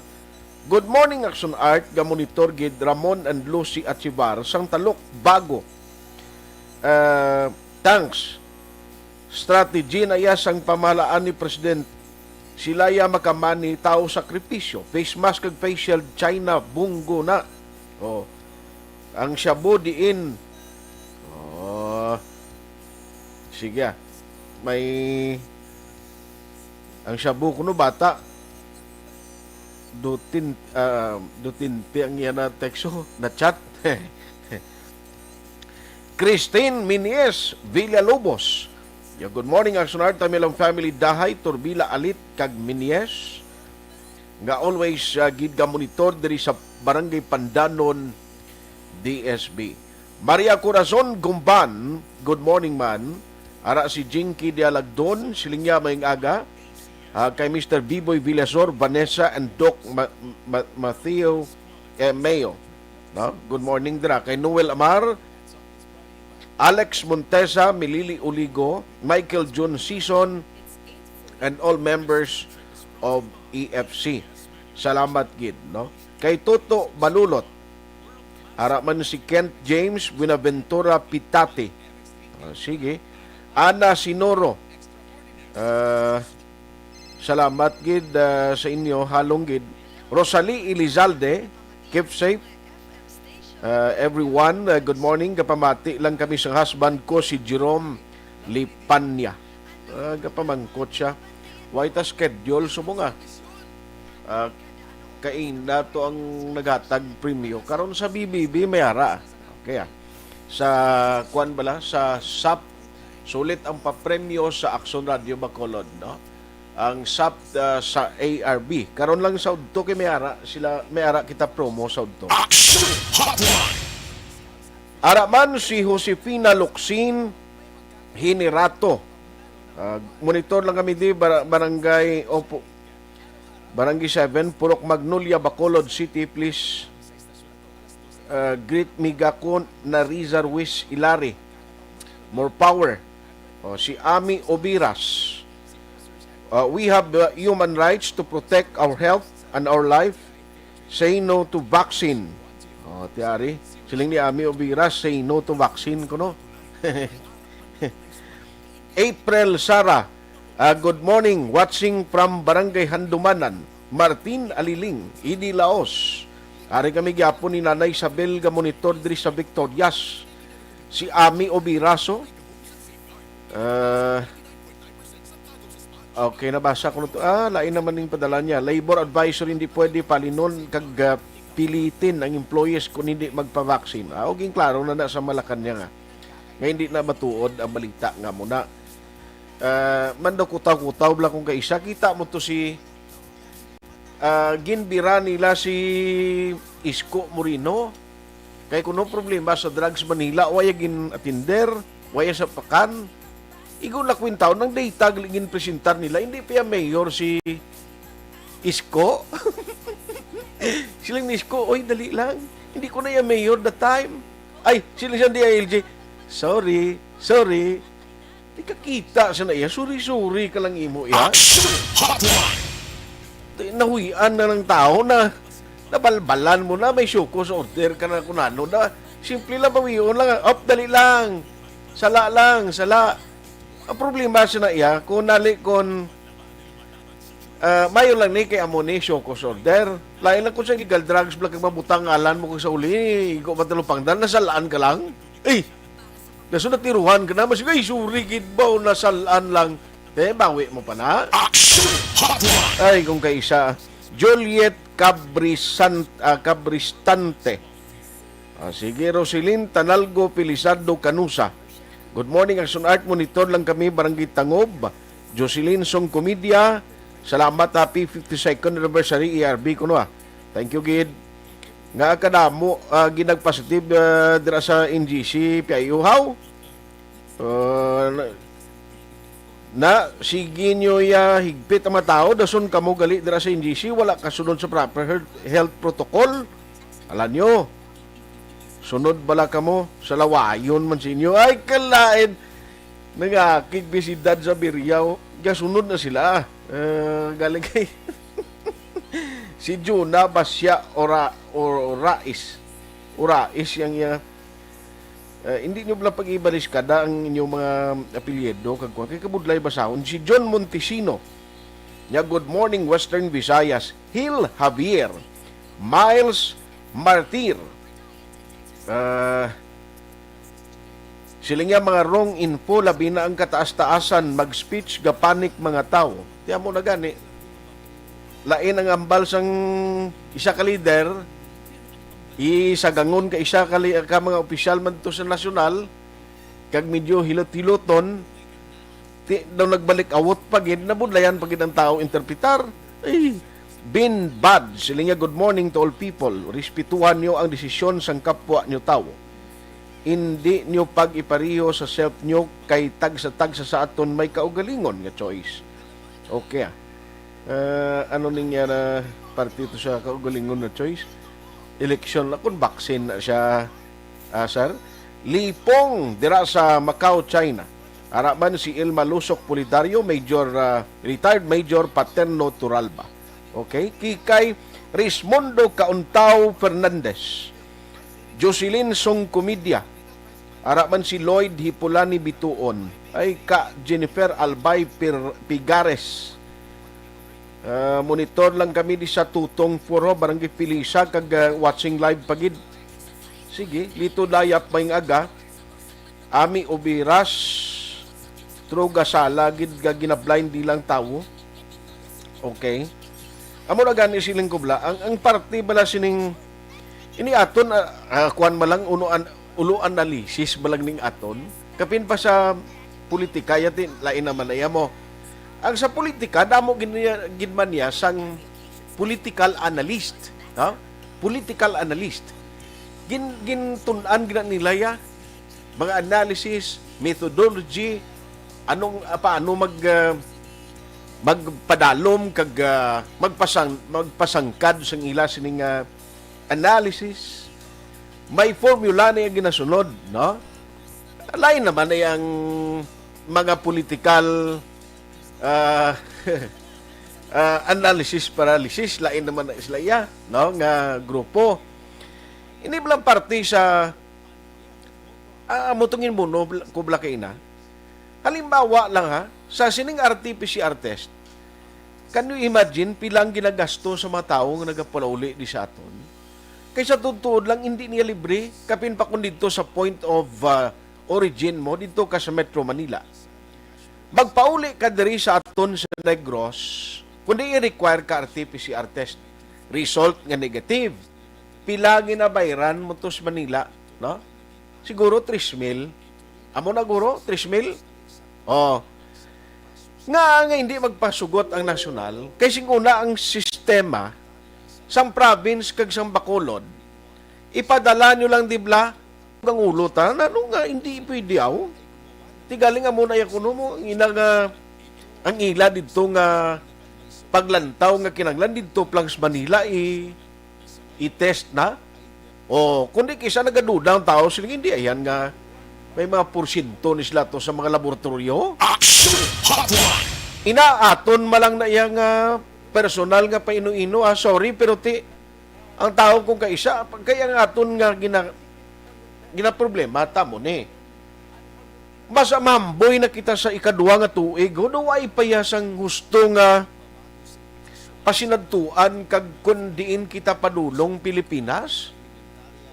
Good morning, Action Art. Ga-monitor gid Ramon and Lucy Achivar sang Talok Bago. Ah, thanks. Strategy na iya sang pamahalaan ni President. Sila ya makamani, tao sakripisyo, face mask kag face shield, China, bunggo na. Oh. Ang shabu diin. Oh. Sige, ah. May, ang shabu kuno bata. Dutin, ah, Dutinti ang iya na tekso, na chat. Christine Minies Villalobos. Ya, good morning, Action Art, Tamilang family, Dahay, Turbila, Alit, kag Minies, nga always, ah, gid ga-monitor diri sa Barangay Pandanon, D S B. Maria Corazon Gumban, good morning, man. Ara si Jinky Dialagdon, siling niya, maayong aga. Ah, kay Mister Biboy Villasor, Vanessa, and Doc Ma-, Ma-, Matthew, eh, Mayo. No? Good morning dira. Kay Noel Amar, Alex Montesa, Milili Uligo, Michael Jun Sison, and all members of E F C. Salamat gid, no? Kay Toto Balulot. Ara man si Kent James Buenaventura Pitati. Ah, sige. Ana Sinoro. Ah, salamat gid, ah, sa inyo, halong gid. Rosalie Elizalde, keep safe. Ah, everyone, ah, good morning. Gapamati lang kami sa husband ko, si Jerome Lipanya. Ah, gapamangkot siya. Way ta schedule, subong, ah. Ah, kaina to ang naghatag premyo. Karon sa B B B, may ara. Okay, ah. Sa, kuwan bala, sa sap, sulit ang papremyo sa Action Radio Bacolod, no? Ang sap, ah, sa A R B. Karon lang sa udto kay may ara sila, may ara kita promo sa udto. Action Hotline. Ara man si Josefina Locsin Hinirato. Ah, monitor lang kami di, bar-, barangay, opo, Barangay seven, Purok Magnolia, Bacolod City. Please, uh, greet mi gakon na Riza Ruiz Ilari. More power. Oh, si Ami Obiras. Uh, we have, uh, human rights to protect our health and our life. Say no to vaccine. Oh, tiari. Siling ni Ami Obiras, say no to vaccine kuno. April Sara, ah, good morning. Watching from Barangay Handumanan. Martin Aliling, Idi Laos. Ari kami gyapon ni Nanay Isabel nga monitor diri sa Victorias. Si Ami Obiraso. Ah, okay, nabasa ko na to. Ah, lain naman ning padala niya. Labor advisor, hindi pwede palinon kag, ah, pilitin ang employees kung hindi magpa-vaccine. Ah, okay, klaro na na sa Malacañang, ah. Nga hindi na matuod ang balita nga muna. Ah, man daw kutaw-kutaw bala kung kaisa. Kita mo to si, ah, ginbira nila si Isko Moreno. Kay kuno problema sa drugs Manila, waya gin-atender, waya sa pakan. Igo na kwintaw ng data gali ginpresentar nila, hindi pa yung mayor si Isko. Siling ni Isko, "Oy, dali lang. Hindi ko na yung mayor that time." Ay, siling siya D I L G. "Sorry, sorry." Di ka kita sa na iya. "Sorry, sorry ka lang imo iya." Action Hotline! Di, nahuyan na ng tao na nabalbalan mo na, may show cause order ka na kung ano na. Simple lang, bawion lang. "Op, dali lang. Sala lang, sala." Ang problema sa na iya, kung nali, kung, ah, mayo lang ni kay amo ni show cause order. Lain lang kung sa illegal drugs, bala kag mabutang ngalan mo kag sa uli, igo man talupangdan, nasalaan ka lang. Eh, nasunod tiruhan ka na, mas, "Ay, sorry, gid ba, o nasalaan lang." Te, bawi mo pa na. Action Hotline! Ay, kung kaisa, Juliet Cabrisan-, ah, Cabristante. Ah, sige, Roselyn Tanalgo Felizardo Canusa. "Good morning, Action Art. Monitor lang kami, Barangay Tangob. Jocelyn Song Comedia, salamat, happy fifty-second anniversary, A R B," kuno, ah. Thank you, gid. Nga kadamo, ah, ginag-positive, ah, dira sa N G C, P I O, haw? Ah, na, na, sige nyo ya higpit ang mga tao, dason kamo gali dira sa N G C, wala kasunod sa proper health, health protocol. Alam nyo, sunod bala kamo sa lawayon man sa inyo. Ay, kalain! Nangakig bisidad sa Biriyaw. Gasunod na sila. Ah, galing kay si Juna Basya Ora-, Orais. Orais yang iya. Eh, hindi nyo lang pag-ibaliskada ang inyong mga apelyido kag kuwan. Kay kabudlay basahon. Si John Montesino. Nya, "Good morning, Western Visayas." Hil Javier. Miles Martir. Ah, sila nga mga wrong info, labi na ang kataas-taasan, mag-speech, gapanik mga tao. Ti amo na gani. Lain ang ambal sang isa ka leader, isagangon ka isa ka, li-, ka mga opisyal man to sa nasyonal, kag medyo hilot-hiloton, ti, daw nagbalik awot pa gid, nabudlayan pa gid ang tao interpretar. Ay, Bin Bad, sila nga, "Good morning to all people. Respetuhan nyo ang desisyon sang kapwa nyo tawo. Indi nyo pag-ipariho sa self nyo kay tagsa-tagsa sa aton may kaugalingon nga choice." Okay, ah. Ah, ano ning, ah, na parte to sa kaugalingon na choice? Eleksyon na kung vaccine na siya, ah, sir. Lipong dira sa Macau, China. Ara man si Ilma Lusok Pulidario, Major, ah, retired Major Paterno Turalba. Okay, kikay Rismondo Kauntao Fernandez, Jocelyn Song Comedia, ara man si Lloyd Hipulani Bituon, ay ka Jennifer Albay Pir-, Pigares. Ah, monitor lang kami di sa Tutong Foro, Barangay Pilisa, kag, ah, watching live pa gid. Sige, Lito Dayap, maayong aga. Ami Obiras, true, gasala gid nga ginablind lang tawo. Okay. Amo na gani siling kubla, ang, ang parte bala sining ini aton, ah, ah, kuwan man lang, uno an-, ulo analysis man lang ning aton. Kapin pa sa politika, yati, lain naman na iya mo. Ang sa politika, damo gid niya, gid man niya sang political analyst, ha? Political analyst. Gin-, gintun-an gina nila ya, mga analysis, methodology, anong, ah, paano mag, ah, magpadalom kag, ah, magpasang-, magpasangkad sang ila sining, ah, analysis. May formula na yung ginasunod, no? Lain naman ay ang mga political, ah, ah, analysis paralysis, lain naman na sila iya, no, nga grupo. Ini lang parte sa, ah, amo tong inmuno, kubla kay ina. Halimbawa lang ha, sa sining R T P C R test, can you imagine pila ang ginagasto sa mga tawo nga nagapalauli di sa aton? Kay sa tuod-tuod lang, hindi niya libre, kapin pa kung didto sa point of, ah, origin mo, didto ka sa Metro Manila. Magpauli ka diri sa aton sa Negros, kundi i-require ka R T P C R test result nga negative. Pila ginabayran mo to sa Manila, no? Siguro tres mil. Amo na, guro, tres mil? Oh. Nga, nga hindi magpasugot ang nasyonal, kay sing una ang sistema sang province kag sang Bacolod, ipadala nyo lang, di bala? Ang ulo ta, ano nga, hindi pwede, aw? Tigaling amo na, kuno mo, ang ina nga, ang ila didto nga paglantaw nga kinanglan didto pa lang sa Manila, i-, i-test na. O, kundi kisa nagaduda ang tao, sila hindi, ayan nga, may mga porsyento ni sila to sa mga laboratoryo. Action Hotline! Ina, aton malang na iya nga personal nga paino-ino, ah, sorry, pero ti, ang tao kung kaisa, kay ang aton nga gina-, ginaproblema, tamo ni. Basta mahamboy na kita sa ikaduha nga tuig, huno ay payasang husto nga pasinadtuan kag kun diin kita padulong Pilipinas?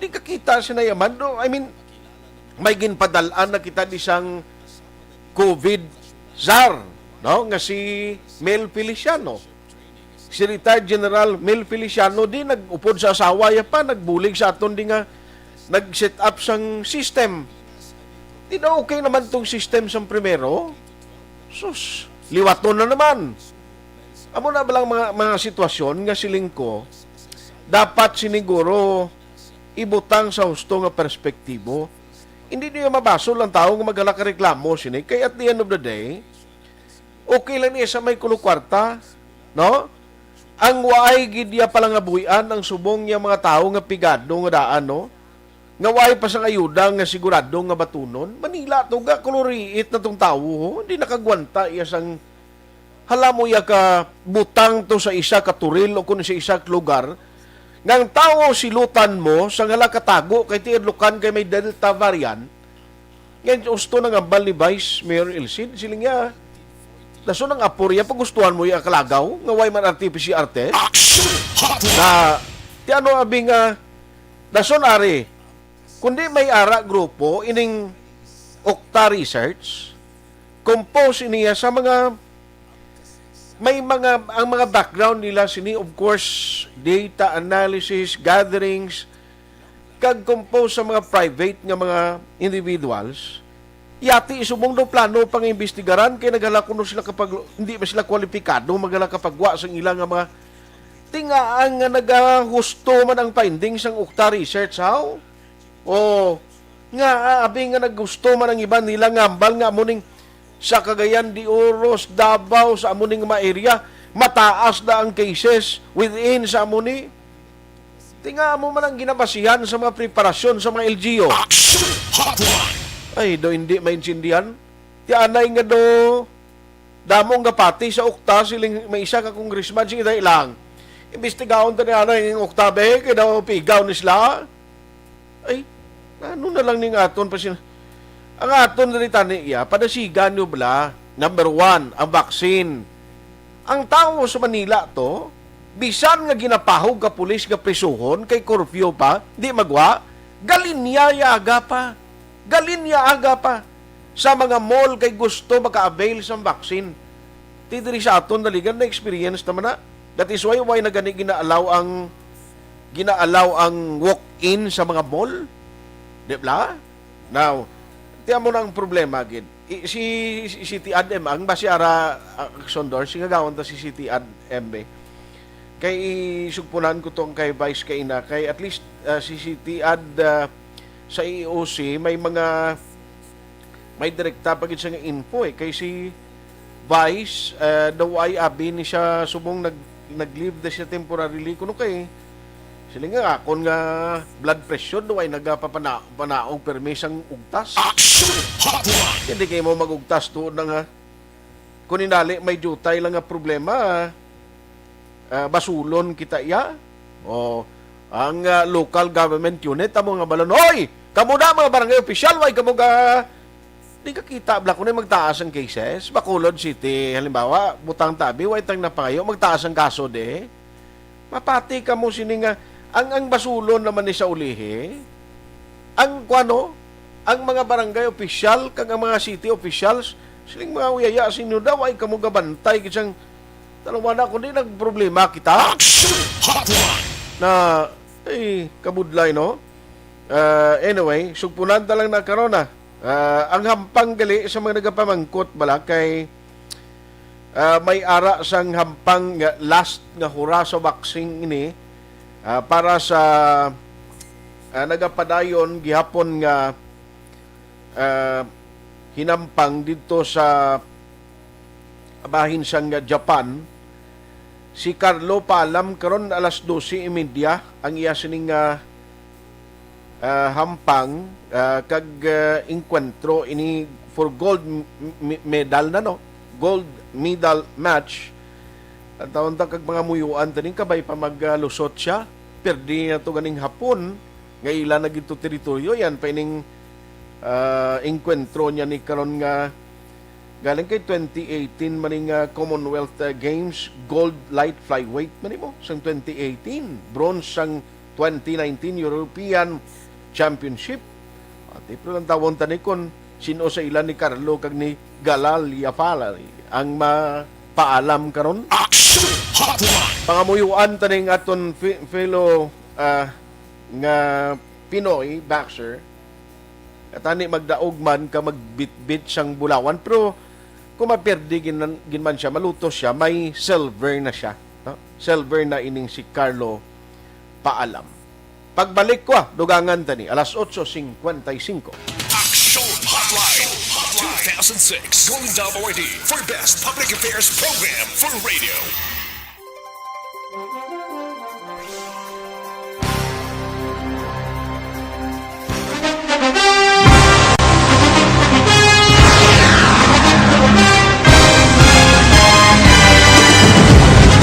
Di ka kita sinayaman, no? I mean, may ginpadal-an na kita di sang COVID czar, no? Nga si Mel Feliciano. Si retired General Mel Feliciano di nag-upod sa asawa, ya pa, nagbulig sa aton di nga nag-set up sang system. Di na okay naman tong system sang primero? Sus, liwaton na naman. Amo na balang mga, mga sitwasyon nga siling ko, dapat siniguro ibutang sa husto nga perspektibo. Hindi niyo mabasol ang tao nga maghala ka reklamo sini. Kay at the end of the day, okay lang niya sa may kulo kwarta, no? Ang waay gid niya palangabuy-an ang subong niya mga tao nga pigado nga daan, no? Nga waay pa sang ayuda nga sigurado nga batunon. Manila to, ga, kuluriit na tong tawo, ho. Hindi nakagwanta iya sang, hala mo iya ka butang to sa isa ka turil o kung sa isa ka lugar. Nga ang tawo silutan mo, sang hala katago kay tiadlukan kay may Delta variant. Yan, gusto nang ambal ni Vice Mayor Elcid, siling niya, dason ang apor iya, pagustuhan mo iya kalagaw, nga way man R T P C R test? Action Hotline! Na, ti ano abi nga, dason ari, kundi may ara grupo, ining Okta Research, compose niya sa mga, may mga, ang mga background nila sini, of course, data analysis, gatherings, kag compose sa mga private nga mga individuals, yati subong daw plano pang imbestigaran kay naghala kuno sila kapag hindi ba sila kwalipikado maghala kapagwa sang ila nga mga tingaan nga nagahusto man ang findings sang Okta Research, how? O nga, ah, abi nga naggusto man ang iban nila nga ambal nga amo ning sa Cagayan de Oro, sa Davao, sa amo ning mga area, mataas na ang cases within sa amo ni. Tinga mo man ang ginabasihan sa mga preparasyon sa mga L G U. Action Hotline! Ay, do hindi maintindihan. Ti anay nga do, damong gapati sa Okta, siling may isa ka congressman, sige, dali lang. Imbestigahon ta ni anay ang Okta, be, kay daw pigaw ni sila. Ay, ano na lang ning aton pa sin-, ang aton dali tani iya, padasigan nyo bala, number one, ang vaccine. Ang tawo sa Manila to, bisan nga ginapahog ka pulis nga prisuhon kay curfew pa, di magwa, galinya ya aga pa. Galinya aga pa sa mga mall kay gusto maka-avail sa vaccine. Ti diri sa aton naligan na experience naman na. That is why, why na gani ginaalaw ang, ginaalaw ang walk-in sa mga mall. Di ba? Now, tiyan mo na ang problema gid. I, si, si City Ad M, ang basi ara, ah, Aksondor, si gagawon ta si City Ad M, eh. Kay isugpunan ko tong kay Vice kaina, kay at least, ah, si City Ad, ah, sa E O C, may mga, may direkta pa gid siya nga info, eh. Kay si Vice, ah, daw ay abi ni siya subong nag, nag-leave na siya temporarily. Kuno kay, sila nga, akon nga blood pressure, daw ay nagapapana-, panaog permi sang ugtas. Action Hotline! Hindi kayo mo mag-ugtas tuod na nga. Kung inali, may jutay lang nga problema, ah, basulon kita iya. O, ang, ah, local government unit, amo nga balon, "Hoy! Kamo na, mga barangay official, way kamo ga-," di ka kita, bla, kung magtaas ang cases, Bacolod City, halimbawa, butang tabi, way tang napangayo, magtaas ang kaso, di. Mapati kamo sini nga, Ang, ang basulon naman ni sa ulihi, ang kuwano, ang mga barangay opisyal kag ang mga city officials, siling mga uyaya, sinyo daw ay kamo gabantay, kisang tanawa na kundi nagproblema kita. Action Hotline! Na, ay, kabudlay, no? Ah, anyway, sugpunan ta lang na karon, ah. Ah, ang hampang gali sa mga nagapamangkot bala kay, ah, may ara sang hampang nga last nga hura sa boxing ini, ah, para sa, ah, nagapadayon gihapon nga, ah, hinampang didto sa bahin sang Japan. Si Carlo Paalam karon alas dose y media ang iya sining, ah, ah, hampang, ah, kag, ah, engkwentro ini for gold m-, m-, medal na, no? Gold medal match. Ang taon ta kag mga muyuan taning kabay pa maglusot siya. Perdi na to ganing hapon nga ila na gid to teritoryo. Yan pa ining, ah, engkwentro niya ni karon nga galing kay twenty eighteen man ning, ah, Commonwealth, ah, Games gold light flyweight man imo sang twenty eighteen, bronze sang twenty nineteen European Championship. Ati, pero ang tawon tani kung sino sa ila ni Carlo kag ni Galal Yafalay ang mapaalam karon. Action Hotline! Pangamuyuan taning aton fe-, fellow, ah, nga Pinoy boxer. At ani magdaog man ka magbitbit sang bulawan, pero kung mapirdi gin-, gin man siya, maluto siya, may silver na siya, no? Silver na ining si Carlo Paalam. Pagbalik ko, ah, dugangan tani, alas otso cincuenta y cinco. Action Hotline two thousand six Golden Dome Awardee for Best Public Affairs Program for Radio.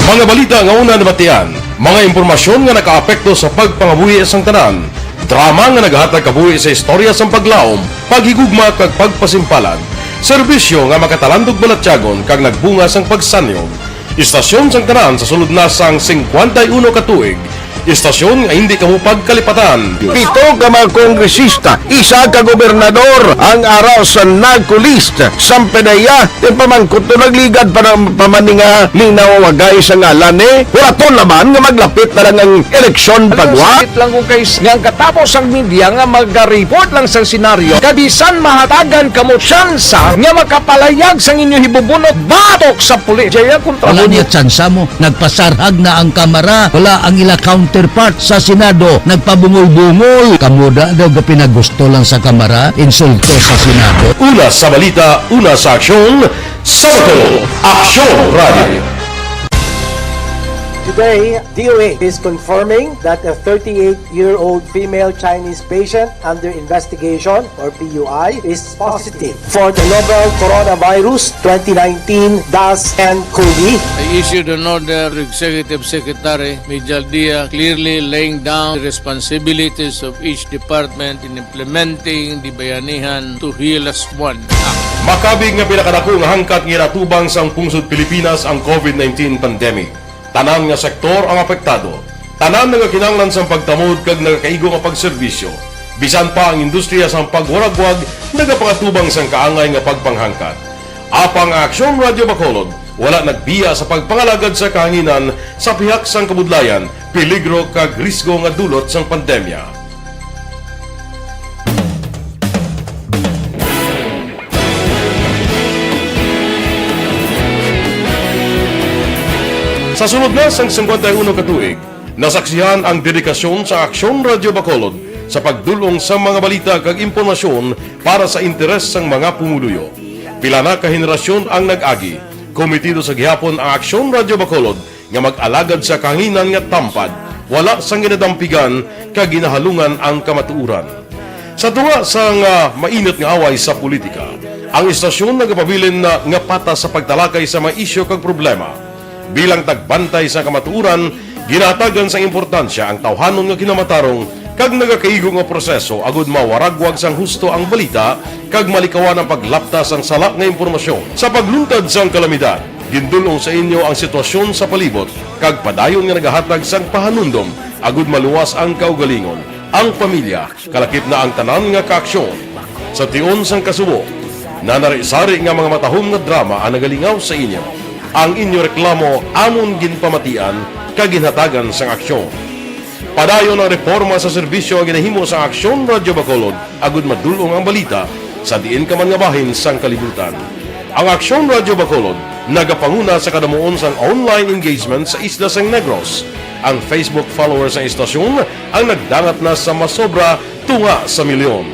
Mga balita nga una nabatian, mga impormasyon nga nakaapekto sa pagpangabuhi sang tanan, drama nga nagahatag kabuhi sa istorya sang paglaom, paghigugma kag pagpasimpalan, serbisyo nga makatalandog balatyagon kag nagbunga sang pagsanyog. Istasyon sang tanan sa sulod na sang cincuenta y uno ka tuig. Istasyon nga hindi kamo pagkalipatan. Pito ka mga kongresista, isa ka gobernador ang ara sa NAGCO list. Sang PDEA, ti pamangkot to, nagligad pa, na, pa man ni nga ning nawawagay sa ngalan ni. Hulaton naman nga maglapit na lang ang eleksyon. Alam mo, pagwa. Sakit lang kung kay s-, nga ang katapos ang media nga maga-report lang sa senaryo. Kay bisan mahatagan kamo tsansa nga makapalayag sang inyo hibubunot batok sa pulis. Jaya kontra. Wala mo niya tsansa mo. Nagpasarhag na ang Kamara. Wala ang ila counterpart sa Senado. Nagpabungol-bungol. Kamo da daw gapinagusto lang sa Kamara. Insulto sa Senado. Una sa balita, una sa aksyon, sa Bacolod, Aksyon Radio. Today, D O A is confirming that a thirty-eight-year-old female Chinese patient under investigation, or P U I, is positive for the novel Coronavirus twenty nineteen dash N COVID. I issued an order to Executive Secretary Mijal Dia, clearly laying down the responsibilities of each department in implementing the Bayanihan to Heal Us One Act. Makabig nga pinakadako nga hangkat nga ginatubang sang pungsod Pilipinas ang COVID nineteen pandemic. Tanan nga sektor ang apektado. Tanan nagakinahanglan sang pagtamod kag nagakaigo nga pagserbisyo. Bisan pa ang industriya sang pagwaragwag nagapakatubang sang kaangay nga pagpanghangkat. Apang ang Aksyon Radio Bacolod wala nagbiya sa pagpangalagad sa kahanginan sa pihak sang kabudlayan, peligro kag risgo nga dulot sang pandemya. Sa sulod na sang cincuenta y uno ka tuig, nasaksihan ang dedikasyon sa Aksyon Radio Bacolod sa pagdul-ong sa mga balita kag impormasyon para sa interes sang mga pumuluyo. Pila na ka henerasyon ang nag-agi. Komitido sa gihapon ang Aksyon Radio Bacolod nga mag-alagad sa kahanginan nga tampad, wala sang ginadampigan kag ginahalungan ang kamatuoran. Sa tunga sang, ah, mainit nga away sa politika, ang istasyon nagapabilin na nga patas sa pagtalakay sa mga isyu kag problema. Bilang tagbantay sa kamatuoran, ginahatagan sang importansya ang tawhanon nga kinamatarong kag nagakaigo nga proseso agud mawaragwag sang husto ang balita kag malikawan ang paglapta sang sala nga impormasyon. Sa pagluntad sang kalamidad, Gindul-ong sa inyo ang sitwasyon sa palibot kag padayon nga nagahatag sang pahanumdom agud maluwas ang kaugalingon, ang pamilya, kalakip na ang tanan nga kaaksyon. Sa tion sang kasubo, nanari-sari nga mga matahom nga drama ang nagalingaw sa inyo. Ang inyo reklamo amon ginpamatian kag ginhatagan sang aksyon. Padayon ang reporma sa serbisyo nga ginahimo sang Aksyon Radyo Bacolod agud madul-ong ang balita sa diin ka man nga bahin sang kalibutan. Ang Aksyon Radyo Bacolod nagapanguna sa kadamuon sang online engagement sa isla sang Negros. Ang Facebook followers sang istasyon ang nagdangat na sa masobra tunga sa milyon.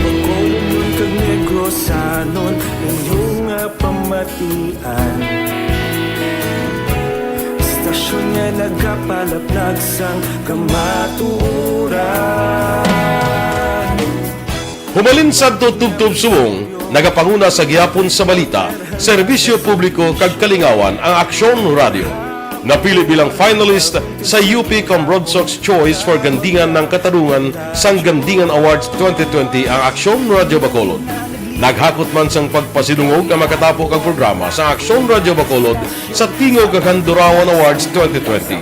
Bacolod kag Negrosanon, inyo nga pamatian. Istasyon nga nagapalaplag sang kamatuoran. Humalin sadto tubtob subong, nagapanguna sa gihapon sa balita, serbisyo publiko kag kalingawan ang Aksyon Radyo. Napili bilang finalist sa U P Cambrodsoc's Choice for Gandingan ng Katarungan sang Gandingan Awards twenty twenty ang Aksyon Radyo Bacolod. Naghakot man sang pagpasidungog ang makatapo kag programa sa Aksyon Radyo Bacolod sa Tingog kag Handurawan Awards twenty twenty.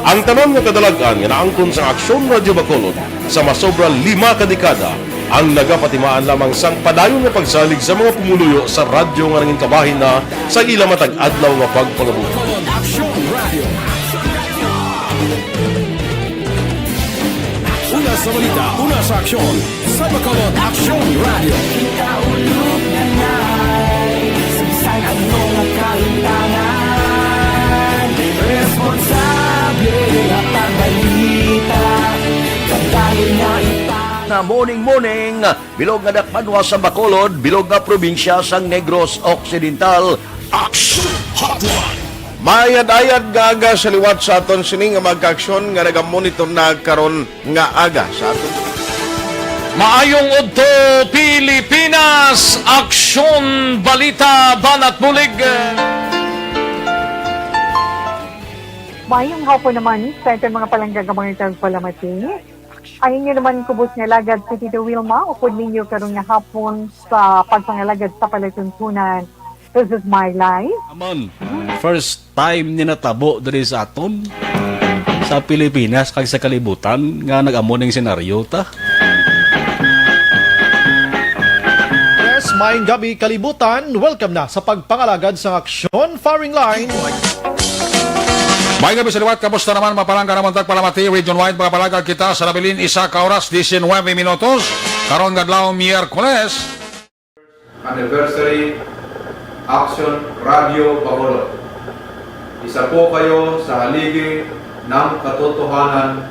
Ang tanan nga kadalag-an nga naangkon sang Aksyon Radyo Bacolod sa masobra lima ka dekada ang nagapatimaan lamang sang padayon nga pagsalig sa mga pumuluyo sa radyo nga nangin kabahin na sa ila matag adlaw nga pagpangabuhi. Aksyon Radio. Una sa balita, una sa aksyon. Sa Bacolod Aksyon Radio. Ikaulog na na'y sangsang ang mga kahintangan. Responsable at pagbalita. Kadali nga ita- Nga morning, morning. Bilog nga dakbanwa sa Bacolod, bilog nga probinsya sang Negros Occidental. Action Hotline. Maayad-ayad nga aga sa liwat sa aton sini nga mga kaaksyon nga nagamonitor na karon nga aga sa aton. Maayong udto, Pilipinas! Aksyon, balita, banat bulig. Maayong hapon naman sa aton mga palangga nga mga tagpalamati. Ang inyo naman kubos nga alagad si Tito Wilma, upod ninyo karon nga hapon sa pagpangalagad sa palatuntunan. This is my life. Amon, first time ni natabo diri sa aton, sa Pilipinas, kag sa kalibutan, nga nag-amo ning senaryo ta. Yes, maayong gabi, kalibutan. Welcome na sa pagpangalagad sa Aksyon Firing Line. May gabi sa liwat, kamusta naman, mapalangga naman tagpalamati, Region Wide, mga palagad kita sa nabilin, isa ka oras, diecinuebe minutos, karon nga adlaw, Miyerkules. Anniversary Action Radio Bacolod. Isa po kayo sa haligi ng katotohanan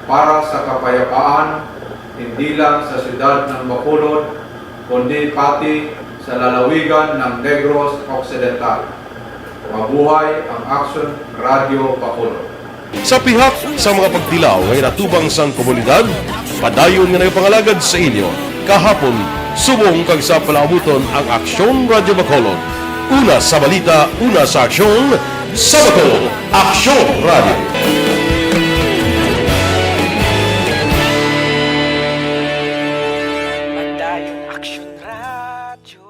para sa kapayapaan, hindi lang sa siyudad ng Bacolod, kundi pati sa lalawigan ng Negros Occidental. Mabuhay ang Action Radio Bacolod. Sa pihak sa mga pagtilaw nga ginatubang sang komunidad, padayon nga nagapangalagad sa inyo kahapon, subong kag sa palaabuton ang Aksyon Radyo Bacolod. Una sa balita, una sa aksyon, sa Bacolod, Aksyon Radyo. Padayon Aksyon Radyo.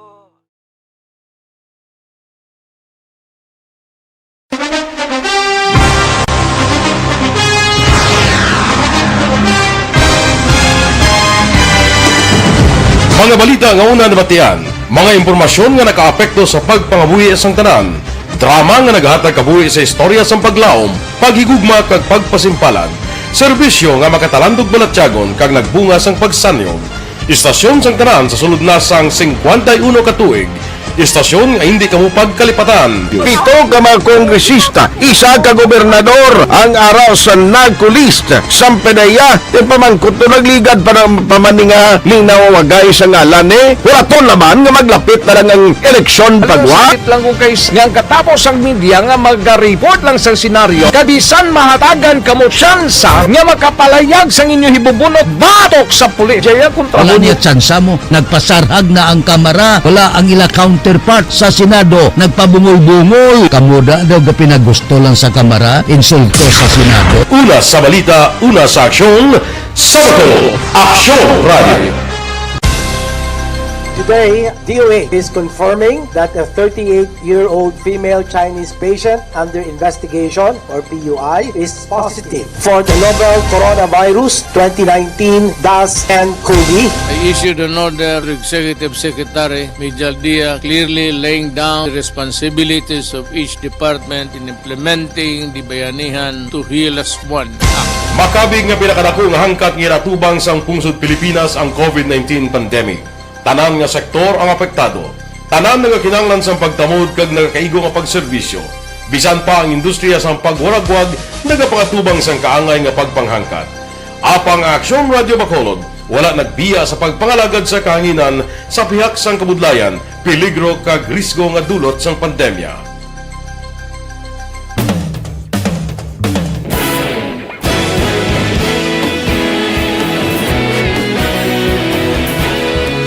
Mga balita nga una nabatian, mga impormasyon nga nakaapekto sa pagpangabuhi sang tanan, drama nga naghatag kabuhi sa istorya sang paglaom, paghigugma kag pagpasimpalan, serbisyo nga makatalandog balatyagon kag nagbunga sang pagsanyog. Istasyon sang tanan sa sulod na sang singkwenta y uno ka tuig. Istasyon nga hindi kamo pagkalipatan. Pito ka mga kongresista, isa ka gobernador ang ara sa NAGCO list. Sampay na iya, ti pamangkot to nagligad pa ng pamaninga ning nawawagay sa ngalan ni. Wala to laman nga maglapit na lang ang eleksyon pagwa. Sakit lang kung kay nga ang katapos ang media nga maga-report lang sa senaryo. Kabisan mahatagan kamo tsansa nga makapalayag sang inyo hibubunot batok sa pulis. Jaya kontra. Wala niya tsansa mo. Nagpasarhag na ang Kamara. Wala ang ila counterpart sa Senado. Nagpabungol-bungol. Kamo da daw gapinagusto lang sa Kamara. Insulto sa Senado. Una sa balita, una sa aksyon, sa Bacolod, Aksyon Radio. Today, D O H is confirming that a thirty-eight-year-old female Chinese patient under investigation, or P U I, is positive for the novel coronavirus twenty nineteen dash nine COVID. I issued an order to Executive Secretary Mijal Dia, clearly laying down the responsibilities of each department in implementing the Bayanihan to Heal As One Act. Makabig nga pinakadako nga hangkat nga ginatubang sang pungsod Pilipinas ang COVID nineteen pandemic. Tanan nga sektor ang apektado. Tanan nagakinahanglan sang pagtamod kag nagakaigo nga pagserbisyo. Bisan pa ang industriya sang pagwaragwag nagapangatubang sang kaangay nga pagpanghangkat. Apang ang Aksyon Radyo Bacolod wala nagbiya sa pagpangalagad sa kahanginan sa pihak sang kabudlayan, peligro kag risgo nga dulot sang pandemya.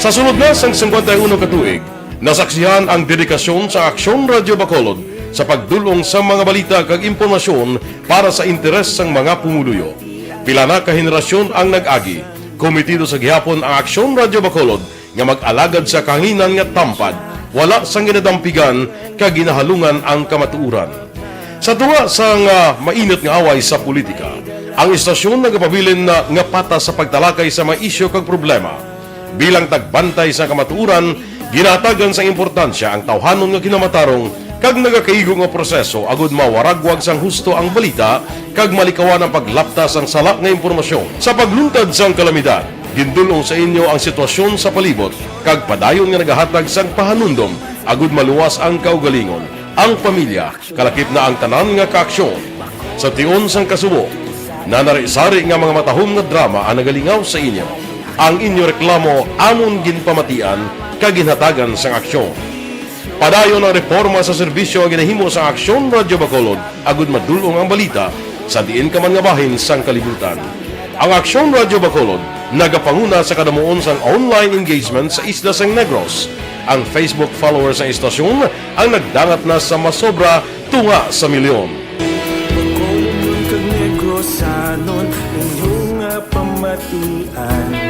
Sa sulod na sang singkwenta y uno ka tuig, nasaksihan ang dedikasyon sa Aksyon Radyo Bacolod sa pagdul-ong sa mga balita kag impormasyon para sa interes sang mga pumuluyo. Pila na ka henerasyon ang nag-agi. Komitido sa gihapon ang Aksyon Radyo Bacolod nga mag-alagad sa kahanginan nga tampad, wala sang ginadampigan kag ginahalungan ang kamatuoran. Sa tunga sang, ah, mainit nga away sa politika, ang istasyon nagapabilin na nga patas sa pagtalakay sa mga isyu kag problema. Bilang tagbantay sa kamatuoran, ginahatagan sang importansya ang tawhanon nga kinamatarong kag nagakaigo nga proseso agud mawaragwag sang husto ang balita kag malikawan ang paglapta sang sala nga impormasyon. Sa pagluntad sang kalamidad, gindul-ong sa inyo ang sitwasyon sa palibot kag padayon nga nagahatag sang pahanumdom agud maluwas ang kaugalingon, ang pamilya, kalakip na ang tanan nga kaaksyon. Sa tion sang kasubo, nanari-sari nga mga matahom nga drama ang nagalingaw sa inyo. Ang inyo reklamo amon ginpamatian kag ginhatagan sang aksyon. Padayon ang reporma sa serbisyo nga ginahimo sang Aksyon Radyo Bacolod agud madul-ong ang balita sa diin ka man nga bahin sang kalibutan. Ang Aksyon Radyo Bacolod nagapanguna sa kadamuon sang online engagement sa isla sang Negros. Ang Facebook followers sang istasyon ang nagdangat na sa masobra tunga sa milyon. Bacolodnon kag Negrosanon, inyo nga pamatian.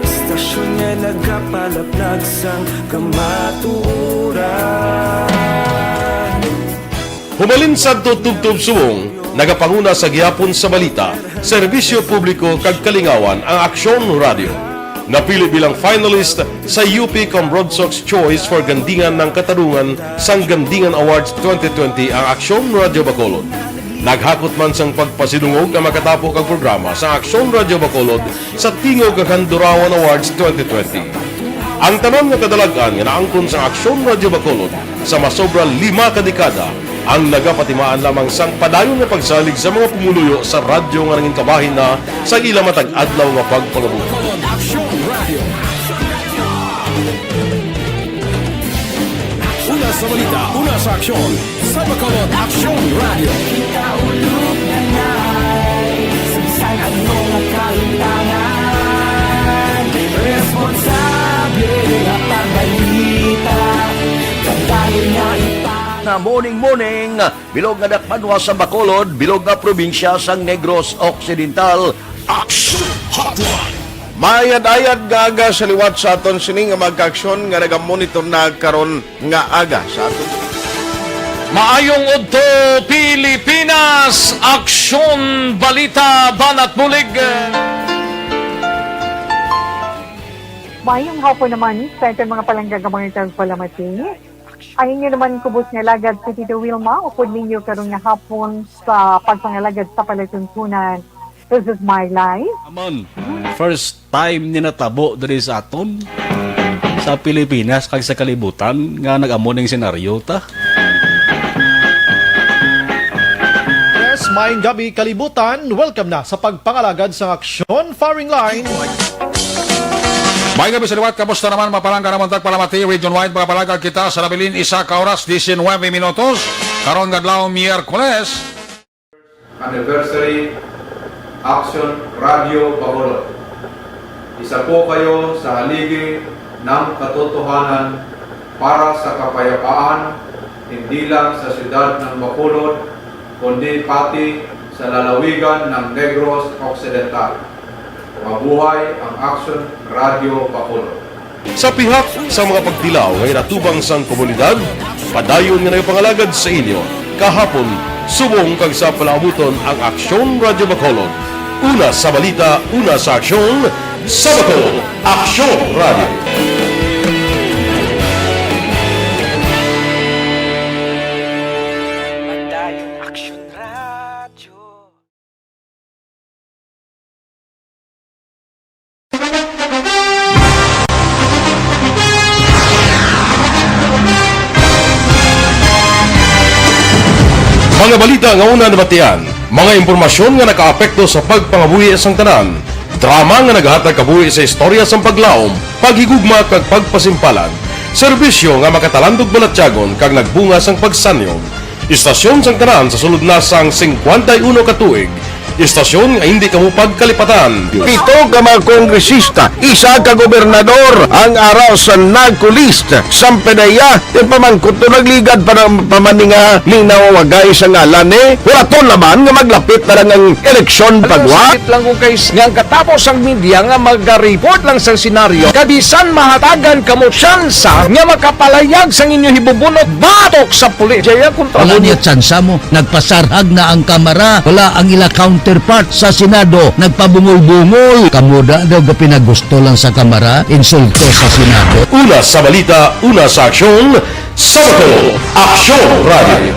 Istasyon nga nagapalaplag sang kamatuoran. Humalin sadto tubtob subong, nagapanguna sa gihapon sa balita, serbisyo publiko kag kalingawan ang Aksyon Radyo. Napili bilang finalist sa U P Comrodsocs Choice for Gandingan ng Katarungan sang Gandingan Awards twenty twenty ang Aksyon Radyo Bacolod. Naghakot man sang pagpasidungog ang makatapo kag programa sa Aksyon Radyo Bacolod sa Tingog kag Handurawan Awards twenty twenty. Ang tanan nga kadalag-an nga naangkon sang Aksyon Radyo Bacolod sa masobra lima ka dekada ang nagapatimaan lamang sang padayon nga pagsalig sa mga pumuluyo sa radyo nga nangin kabahin na sa ila matag adlaw nga pagpangabuhi. Bacolod Aksyon Radio. Una sa balita, una sa aksyon, sa Bacolod Aksyon Radio. Kita ulog na nai, sa bisan ano nga kahimtangan, responsable nga pagbalita, kadayon nga ipang- Na morning, morning. Bilog nga dakbanwa sa Bacolod, bilog nga probinsya sang Negros Occidental. Action Hotline. Maayad-ayad nga aga sa liwat sa aton sini nga mga kaaksyon nga nagamonitor na karon nga aga sa aton. Maayong udto, Pilipinas! Aksyon, balita, banat bulig. Maayong hapon naman sa aton mga palangga nga mga tagpalamati. Ang inyo naman kubos nga alagad si Tito Wilma, upod ninyo karon nga hapon sa pagpangalagad sa palatuntunan. This is my life. Aman, first time ni natabo diri sa aton, sa Pilipinas kag sa kalibutan nga nag-amo ning senaryo ta. Yes, maayong gabi, kalibutan. Welcome na sa pagpangalagad sa aksyon firing line. May gabi sa liwat, kamusta naman, mapalangga naman tagpalamati, region-wide, makapalag kita sa nabilin isa ka oras, diecinuebe minutos, karon nga adlaw, Miyerkules. Anniversary Action Radio Bacolod. Isa po kayo sa haligi ng katotohanan para sa kapayapaan, hindi lang sa siyudad ng Bacolod, kundi pati sa lalawigan ng Negros Occidental. Mabuhay ang Aksyon Radyo Bacolod. Sa pihak sa mga pagtilaw nga ginatubang sang komunidad, padayon nga nagapangalagad sa inyo kahapon, subong kag sa palaabuton ang Aksyon Radyo Bacolod. Una sa balita, una sa aksyon, sa Bacolod, Aksyon Radyo. Padayon Aksyon Radyo. Mga balita nga una nabatian, mga impormasyon nga nakaapekto sa pagpangabuhi sang tanan, drama nga nagahatag kabuhi sa istorya sang paglaom, paghigugma kag pagpasimpalan, serbisyo nga makatalandog balatyagon kag nagbunga sang pagsanyog. Istasyon sang tanan sa sulod na sang singkwenta y uno ka tuig. Istasyon nga hindi kamo pagkalipatan. Pito ka mga kongresista, isa ka gobernador ang ara sa NAGCO list. Sampanaya, ti pamangkot to nagligad pa ng pamaninga ni nawawagay sa ngalan ni. Wala to laman nga maglapit na lang ang eleksyon pagwa. Sakit lang kung kay nga ang katapos ang media nga maga-report lang sa senaryo, kabisan mahatagan kamo tsansa nga makapalayag sang inyo hibubunot batok sa pulis. Jaya kontra Wala mo. Niya tsansa mo. Nagpasarhag na ang Kamara. Wala ang ila counterpart sa Senado. Nagpabungol-bungol. Kamo da daw ga pinagusto lang sa Kamara. Insulto sa Senado. Una sa balita, una sa aksyon, sa Bacolod, Aksyon Radio.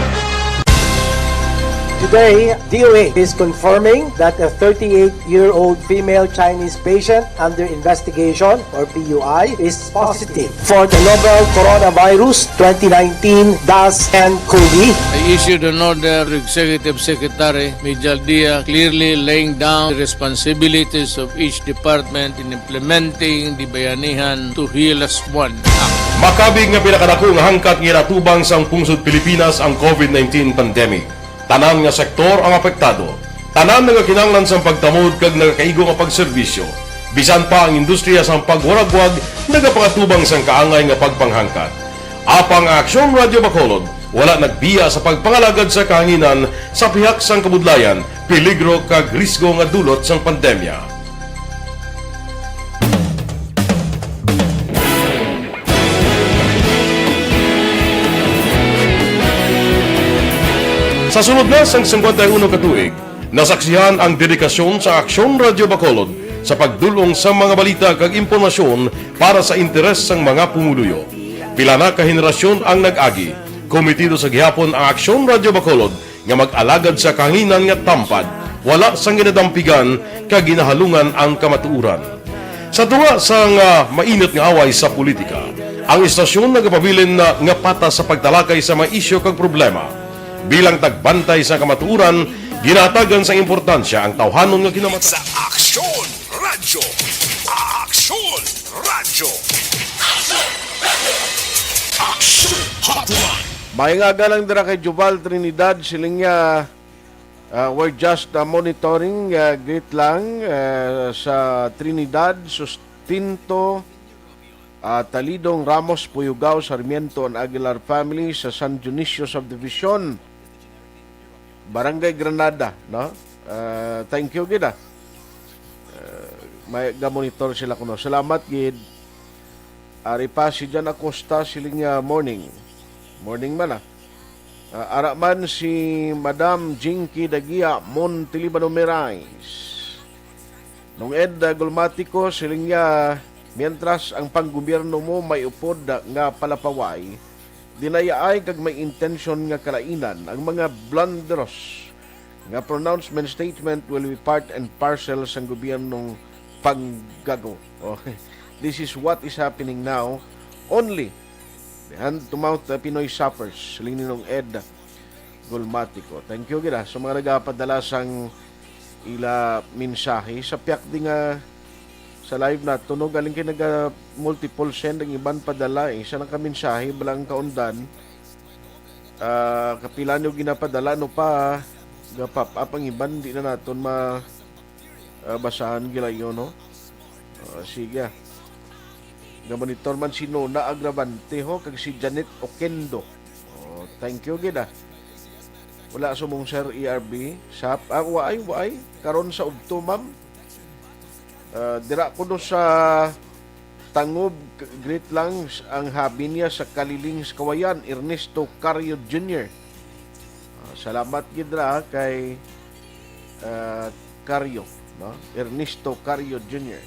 Today, D O A is confirming that a thirty-eight-year-old female Chinese patient under investigation, or P U I, is positive for the novel coronavirus twenty nineteen dash N cov. I issued an order to Executive Secretary Mijal Dia, clearly laying down the responsibilities of each department in implementing the Bayanihan to Heal Us One Act. Makabig nga pinakadako nga hangkat nga ginatubang sang pungsod Pilipinas ang covid nineteen pandemic. Tanan nga sektor ang apektado. Tanan nagakinahanglan sang pagtamod kag nagakaigo nga pagserbisyo. Bisan pa ang industriya sang pagwaragwag nagapangatubang sang kaangay nga pagpanghangkat. Apang ang Aksyon Radio Bacolod wala nagbiya sa pagpangalagad sa kahanginan sa pihak sang kabudlayan, peligro kag risgo nga dulot sang pandemya. Sa sulod na sang singkwenta y uno ka tuig, nasaksihan ang dedikasyon sa Aksyon Radio Bacolod sa pagdul-ong sa mga balita kag impormasyon para sa interes sang mga pumuluyo. Pila na ka henerasyon ang nag-agi. Komitido sa gihapon ang Aksyon Radio Bacolod nga mag-alagad sa kahanginan nga tampad, wala sang ginadampigan kag ginahalungan ang kamatuoran. Sa tunga sang, ah, mainit nga away sa politika, ang istasyon nagapabilin na nga patas sa pagtalakay sa mga isyu kag problema. Bilang tagbantay sa kamatuoran, ginahatagan sang importansya ang tawhanon nga kinamatuoran. Sa Aksyon Radyo. Aksyon Radyo. Aksyon Hotline. Maayong aga lang dira kay Joval Trinidad, siling niya, ah, we're just, ah, monitoring, ah, greet lang, ah, sa Trinidad, Sustento, ah, Talidong, Ramos, Puyugaw, Sarmiento, and Aguilar family sa San Dionisio Subdivision. Barangay Granada, no? Ah, thank you gid, ah. Ah, may gamonitor sila kuno. Salamat gid. Ari pa si Jan Acosta, siling niya, "Morning." Morning man, ah. Ah, ara man si Madam Jinky Dagia Montelibano Merais. Nung Ed, ah, Gulmatico, siling niya, "Mientras ang panggobyerno mo may upod, ah, nga palapaway, dinayaay kag may intensyon nga kalainan ang mga blunderous nga pronouncement statement will be part and parcel sang gobyernong panggago." Oh, this is what is happening now. Only the hand-to-mouth, uh, Pinoy suffers, siling ni Nong Ed Gulmatico. Thank you gid, ah, sa mga nagapadala sang ila mensahe. Sa pihak di nga sa live naton, no, galing kay naga multiple send ang iban padala, eh. Isa lang ka mensahe, bala ang kaundan. Ah, kapila niyo ginapadala, no pa, ga-pop up ang iban, di na naton ma, ah, basahan gilayo, no? Ah, sige, ah. Ga-monitor man si Nona Agravante, ho, kag si Janet Oquendo. Oh, thank you gid, ah. Wala sumong, Sir E R B. Sap, ah, waay, waay. Karon sa udto, ma'am. Ah, dira ko no sa Tangob, g-, greet lang s-, ang habi niya sa Kaliling sa Kawayan, Ernesto Cario Junior. Ah, salamat gid ra kay, ah, Cario, no? Ernesto Cario Junior.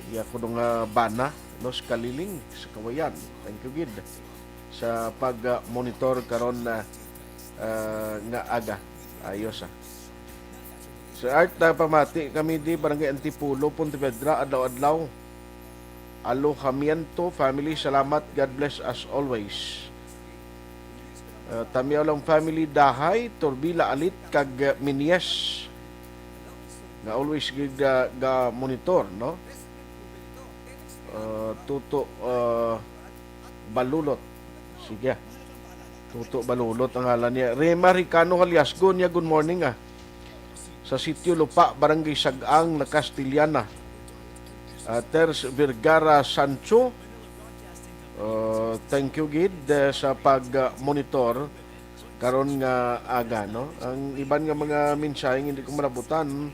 Iya ko nga bana, no, sa Kaliling sa Kawayan. Thank you gid sa pag-monitor karon na, ah, nga aga. Ayos, ah. Sir Art, nagapamati kami di Barangay Antipolo, Pontevedra, adlaw-adlaw. Alojamiento family, salamat. God bless as always. Uh, Tamyaw lang family, Dahay, Turbila, Alit, kag, uh, Minyes. Nga always gid, uh, ga monitor, no? Uh, Tuto, uh, Balulot. Sige. Tuto Balulot ang ngalan niya. Rema Ricano Haliasgo niya, good morning, ah. Sa Sitio Lupa, Barangay Sag-ang, La Castellana. Ah, Ters Vergara Sancho, ah, thank you gid, eh, sa pag-monitor karon nga aga, no? Ang iban nga mga mensahe hindi ko malabutan.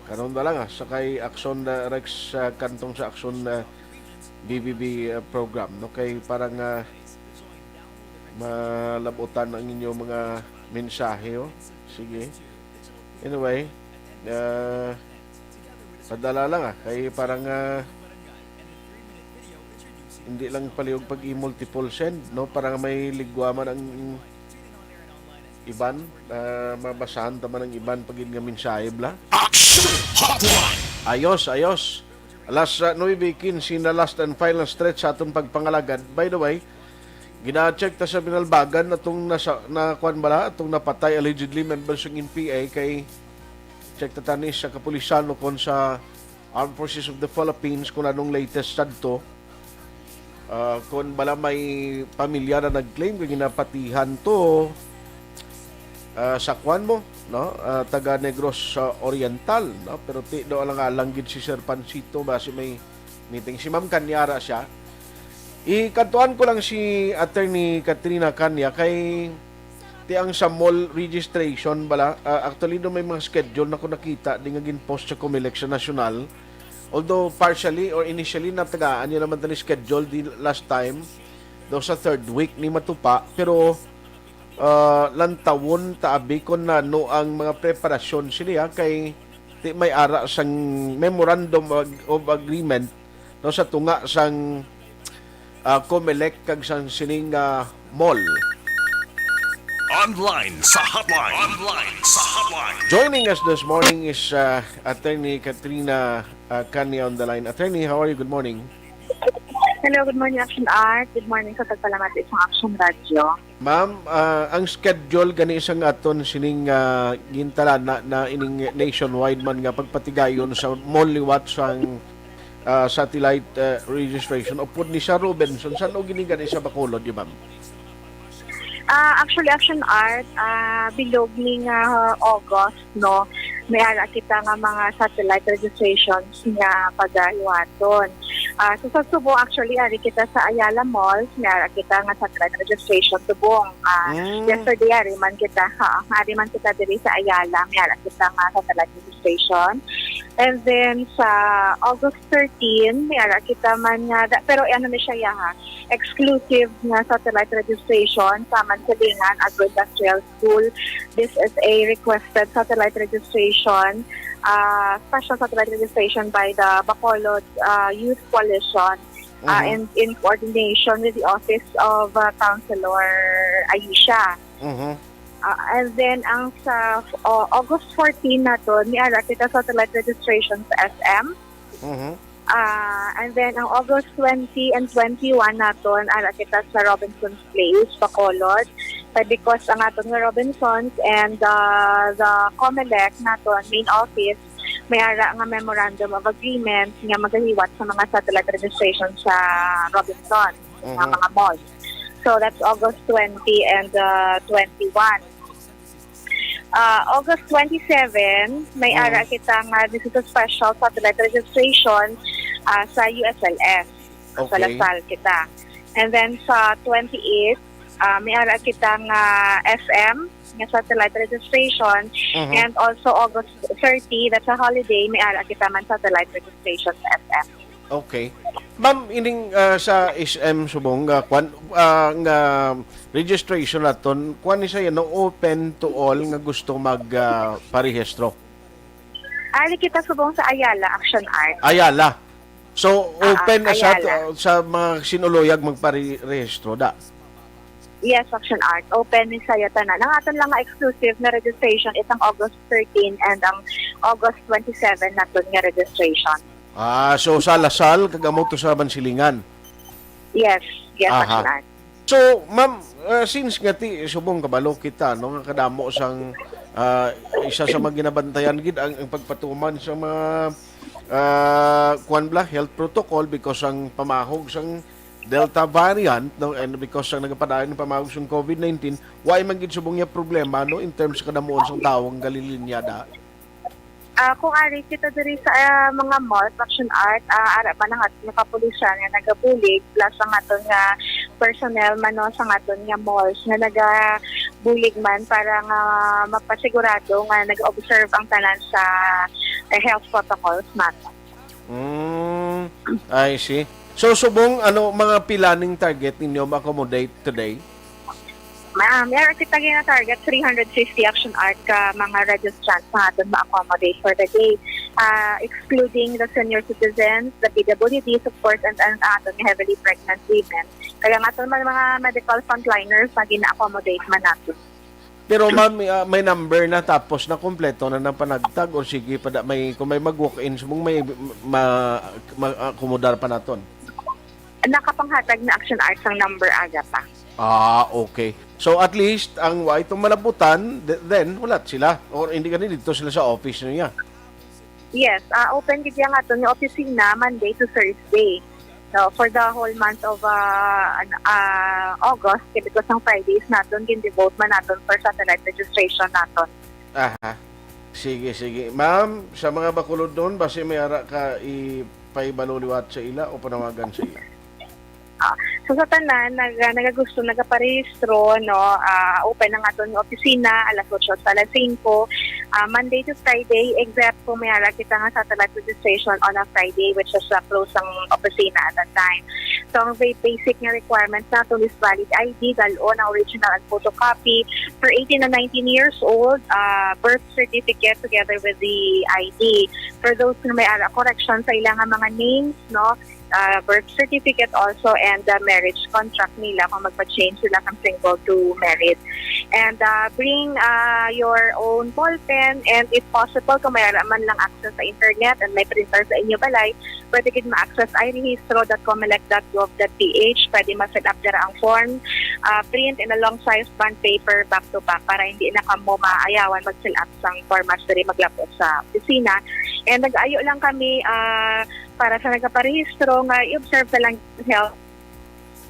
Karon na lang, ah, sa kay Action, ah, Rex, ah, kantong sa Action, ah, B B B, ah, program, no? Kay para nga malabutan ang inyong mga mensahe, oh. Sige. Anyway, ah, padala lang, ah. Kay parang, ah, hindi lang palihog pag i-multiple send, no? Parang may ligwa man ang iban, ah, mabasahan ta man ang iban pag nga mensahe, bla. Action Hotline! Ayos, ayos. Alas, ah, nuebe quince na last and final stretch sa atong pagpangalagad. By the way, gina-check ta sa Binalbagan atong nasa, na, kuwan bala, atong napatay allegedly member sa N P A kay check ta tani sa kapulisan ukon sa Armed Forces of the Philippines kung anong latest sadto. Ah, kung bala may pamilya na nag-claim kay ginapatihan to, ah, sa kwan mo, no? Ah, taga Negros, ah, Oriental, no? Pero ti do alang-alang gid si Sir Pancito, basi may meeting si Ma'am Kanyara siya. Ikadtuan ko lang si Attorney Katrina Kanya kay ti ang sa mall registration bala, ah, actually, do may mga schedule na ko nakita di nga gin-post sa Comelec sa nasyonal. Although partially or initially natagaan niya naman tani schedule di last time, daw sa third week ni matupa, pero, ah, lantawon ta abi kon ano ang mga preparasyon sila kay ti may ara sang memorandum of, of agreement, no, sa tunga sang, ah, Comelec kag sang sining, ah, mall. Online sa hotline. Online sa hotline. Joining us this morning is, uh, Attorney Katrina, uh, Kanya on the line. Attorney, how are you? Good morning. Hello, good morning, Action Art. Good morning sa tagpalamati sa Action Radio. Ma'am, uh, ang schedule gani sang aton sining, uh, gintalana na ining nationwide man nga pagpatigayon sa mall liwat sang, uh, satellite, uh, registration upod ni sa Robinson, san-o gini gani sa Bacolod, di, ma'am? Ah, actually, Action Art, ah, bilog ni nga August, no, may ara kita nga mga satellite registrations nga pagahiwaton. Ah, so sa Subo, actually, ari kita sa Ayala Malls, may ara kita nga satellite registration tubong. Ah, Mm. yesterday, ari man kita, ha, ari man kita diri sa Ayala, may ara kita nga satellite registration. And then sa August thirteen, may ara kita man nga, da-, pero ano ni siya, ya, ha? Exclusive nga satellite registration sa Mansilingan Agro-Industrial School. This is a requested satellite registration, uh, special satellite registration by the Bacolod, uh, Youth Coalition, uh, Mhm. and in coordination with the Office of, uh, Councilor Aisha. Mhm. Uh, and then ang sa, uh, August fourteen naton, may ara kita satellite registration sa S M. Mhm. Ah, and then, ang August twenty and twenty-one naton, ara kita sa Robinson's Place, Bacolod. Kay because ang aton nga Robinson's and, ah, the Comelec naton, main office, may ara nga memorandum of agreement nga magahiwat sa mga satellite registration sa Robinson, sa Mhm. mga malls. So, that's August twenty and, ah, twenty-one. Ah, August twenty-seven, may Mm. ara kita nga this is a special satellite registration, ah, sa U S L S. Sa Okay. Lasal kita. And then sa twenty-eight, ah, may ara kita nga F M, nga satellite registration. Mhm. And also August thirty, that's a holiday, may ara kita man satellite registration sa S M. Okay. Ma'am, ining, ah, sa S M subong nga kwan, ah, nga registration naton, kwan ni siya, no, open to all nga gusto mag, ah, parehistro? Ari kita subong sa Ayala, Action Art. Ayala. So, ah, open na sa, Ayala, sa mga sinuluyag magparehistro, da? Yes, Action Art. Open ni saya tanan. Ang aton lang nga exclusive na registration is ang August thirteen and ang August twenty-seven naton nga registration. Ah, so sa Lasal, kag amo to sa Bansilingan? Yes, yes, aha, Action Art. So, ma'am, ah, since nga ti, subong kabalo kita, no, nga kadamo sang, ah, isa sa mga ginabantayan gid ang, ang pagpatuman sa mga, ah, kuwan bala, health protocol because ang pamahog sang Delta variant, no, and because ang nagapadayon ang pamahog sang COVID nineteen, wa man gid subong niya problema, no, in terms sa kadamuon sang tawo ang galilinya da. Ah, kung ari kita diri sa, ah, mga malls, Action Art, ah, ara man ang aton nga kapulisan nga nagabulig, plus ang aton nga personnel man, no, sa aton nga malls nga nagabulig man para nga mapasigurado nga nag-observe ang tanan sa, eh, health protocols naton. Mm, I see. So, subong, ano, mga pila ning target ninyo ma-accommodate today? Ma'am, meron kita gina-target three hundred fifty Action Art ka mga registrants nga aton ma-accommodate for the day, ah, excluding the senior citizens, the P W Ds, of course, and ang aton nga heavily pregnant women. Kaya nga aton man mga medical frontliners na gina-accommodate man natin. Pero, ma'am, may, ah, may number na tapos na kompleto na ng panagtag, o sige pa da, may, kung may mag-walk-in, subong may ma-, ma-, ma-accommodar pa naton? Nakapanghatag na Action Arts ang number aga pa. Ah, okay. So, at least, ang wa itong malabutan, th-, then, wala sila. Or hindi gani dito sila sa office niya. Yes, ah, open gid ang aton nga opisina Monday to Thursday. So, for the whole month of, ah, an-, ah, August, kay because ang Fridays naton, gin-devote man naton for satellite registration naton. Aha. Sige, sige. Ma'am, sa mga bakulod doon, basi may ara ka ipahibalo liwat sa ila o panawagan sa ila? Ah, so sa tanan, nag-, nagagusto, nagaparehistro, no, ah, open ang aton nga opisina, alas otso sa alas singko, ah, Monday to Friday, except kung may ara kita nga satellite registration on a Friday, which is, ah, close ang opisina at that time. So, ang ba-, basic nga requirements naton is valid I D, dal-on ang original and photocopy. For eighteen and nineteen years old, ah, birth certificate together with the I D. For those nga may ara correction sa ilang nga mga names, no, ah, birth certificate also and the marriage contract nila kung magpa-change sila from single to married. And, ah, bring, ah, your own ball pen and if possible, kung may ara man lang access sa internet and may printer sa inyo balay, pwede gid ma-access irehistro dot comelec dot gov dot ph. Pwede ma-fill up dira ang form, ah, print in a long size bond paper back to back para hindi na kamo maayawan mag-fill up sang formas diri maglapos sa opisina. And nag-ayo lang kami, ah, para sa nagaparehistro nga i-observe na lang ang health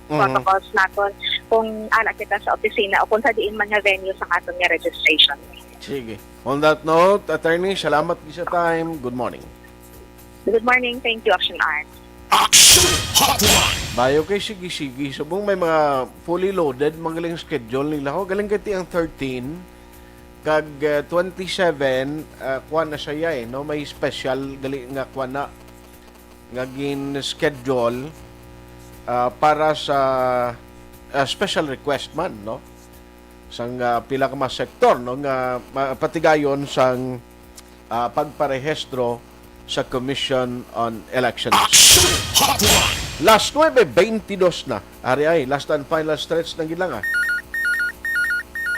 Mhm. protocols naton kung ara kita sa opisina o kung sa diin man nga venue sa aton nga registration. Sige. On that note, attorney, salamat gid sa time. Good morning. Good morning. Thank you, Action Arts. Action Hotline. Bayo kay sige-sige. Subong may mga fully loaded, magaling schedule nila. Ho, galing kay ti ang thirteen, kag, eh, twenty-seven, ah, kuwan na siya, eh, no? May special gali nga kuwan na, nga gin-schedule, ah, para sa, ah, special request man, no? Sang, ah, pila ka mga sektor, no, nga ma-, patigayon sang, ah, pagparehistro sa Commission on Elections. Action Hotline. Las nuebe beintidos na. Ari ay, last and final stretch na gid lang, ah.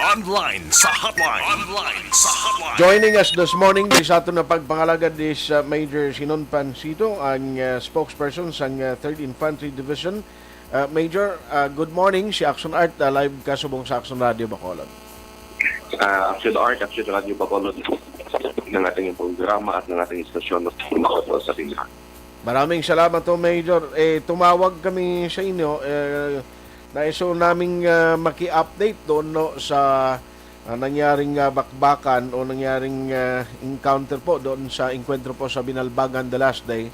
Online sa hotline. Online sa hotline. Joining us this morning, di sa aton na pagpangalagad is, uh, Major Sinon Pancito, ang, uh, spokesperson sang, uh, Third Infantry Division. Uh, Major, uh, good morning. Si Action Art, uh, live ka subong sa Action Radio Bacolod. Ah, Action Art, Action Radio Bacolod, ng ating programa at ng ating istasyon sa Maraming salamat ho, Major. Eh, tumawag kami sa inyo. Eh, naiso naming, ah, maki-update doon, no, sa, ah, nangyaring, ah, bakbakan o nangyaring, ah, encounter po doon sa engkwentro po sa Binalbagan the last day.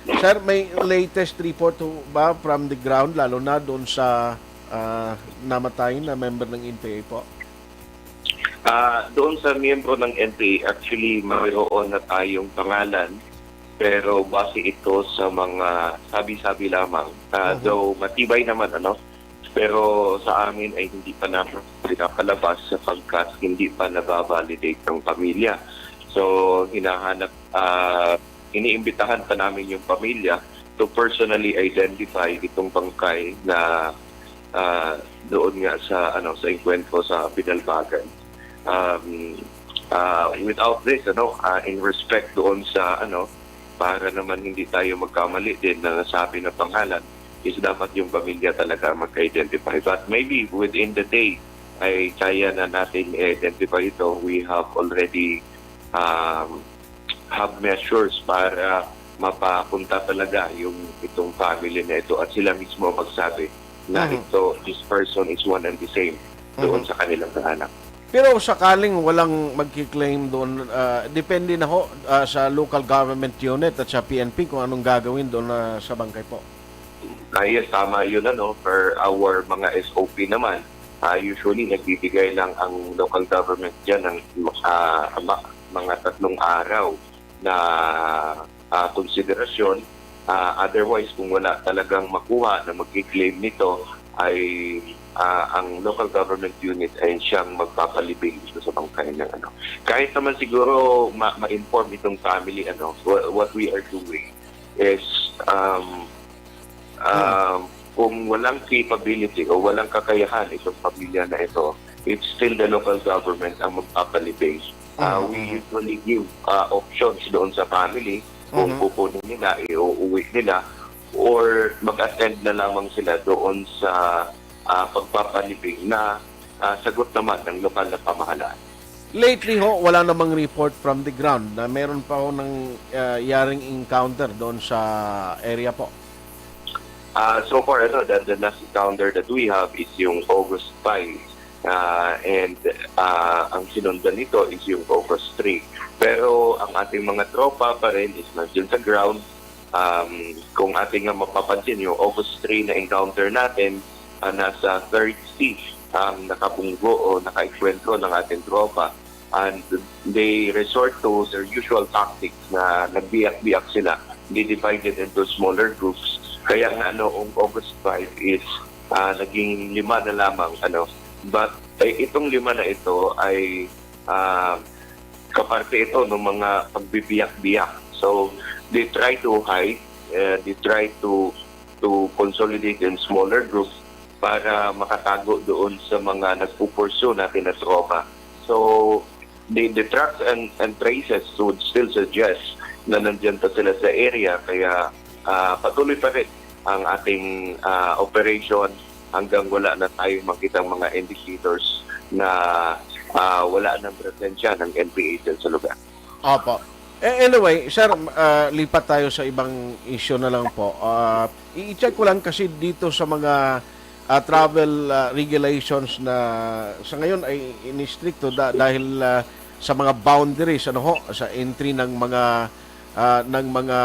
Sir, may latest report ho ba from the ground, lalo na doon sa, ah, namatay na member ng N P A po? Ah, doon sa miyembro ng N P A, actually, mayroon na tayong pangalan, pero base ito sa mga sabi-sabi lamang. Ah, Mhm. Though matibay naman, ano, pero sa amin ay hindi pa namin pinapalabas sapagkat hindi pa nababalidate ng pamilya. So, hinahanap, ah, iniimbitahan pa namin yung pamilya to personally identify itong bangkay na ah, doon nga sa, ano, sa engkwentro sa Binalbagan. Um, ah, without this, ano, ah, in respect doon sa, ano, para naman hindi tayo magkamali din na nasabi ng pangalan, is dapat yung pamilya talaga mag-identify. But maybe within the day ay kaya na natin i-identify ito. We have already, um, have measures para mapapunta talaga yung itong family na ito at sila mismo magsabi na Mhm. ito, this person is one and the same doon Mhm. sa kanilang anak. Pero sakaling walang magki-claim doon, ah, depende na ho, ah, sa local government unit at sa P N P kung anong gagawin doon, ah, sa bangkay po. Ah, yes, tama yun, ano, for our mga S O P naman, ah, usually nagbibigay lang ang local government dyan ng, ah, ma- mga tatlong araw na, ah, konsiderasyon. Ah, otherwise, kung wala talagang makuha na magki-claim nito, ay, ah, ang local government unit ay siyang magpapalibing dito sa bangkay ng, ano. Kahit naman siguro ma- ma-inform itong family, ano, wha- what we are doing is, um, um, kung walang capability o walang kakayahan itong pamilya na ito, it's still the local government ang magpapalibing. Uh, we Mhm. usually give, uh, options doon sa family kung Mhm. kukunin nila, iuuwi nila, or mag-attend na lamang sila doon sa, uh, pagpapalibing na, uh, sagot naman ng lokal na pamahalaan. Lately ho, wala namang report from the ground na meron pa ho nang, ah, yaring encounter doon sa area po. Uh, so far, ano, the, the last encounter that we have is yung August five. Uh, and uh, ang sinundan nito is yung August three. Pero ang ating mga tropa pa rin is nandiyan sa ground. Um, kung ating nga mapapansin, yung August three na encounter natin, uh, nasa thirty ang nakabunggo o nakaengkwentro ng ating tropa. And they resort to their usual tactics na nagbiyak-biyak sila. They divided into smaller groups. Kaya nga noong August five is, ah, naging lima na lamang, ano. But, eh, itong lima na ito ay, ah, kaparte ito ng mga pagbibiyak-biyak. So, they try to hide, eh, they try to to consolidate in smaller groups para makatago doon sa mga nagpupursu natin na tropa. So, the, the tracks and, and traces would still suggest na nandyan pa sila sa area, kaya, ah, patuloy pa rin ang ating, ah, operation hanggang wala na tayong makitang mga indicators na, ah, wala ng presensya ng N P A dyan sa lugar. Opo. Eh, anyway, sir, ah, lipat tayo sa ibang issue na lang po. Ah, i-check ko lang kasi dito sa mga, ah, travel, ah, regulations na sa ngayon ay inistrikto da- dahil, ah, sa mga boundaries, ano ho, sa entry ng mga, ah, ng mga,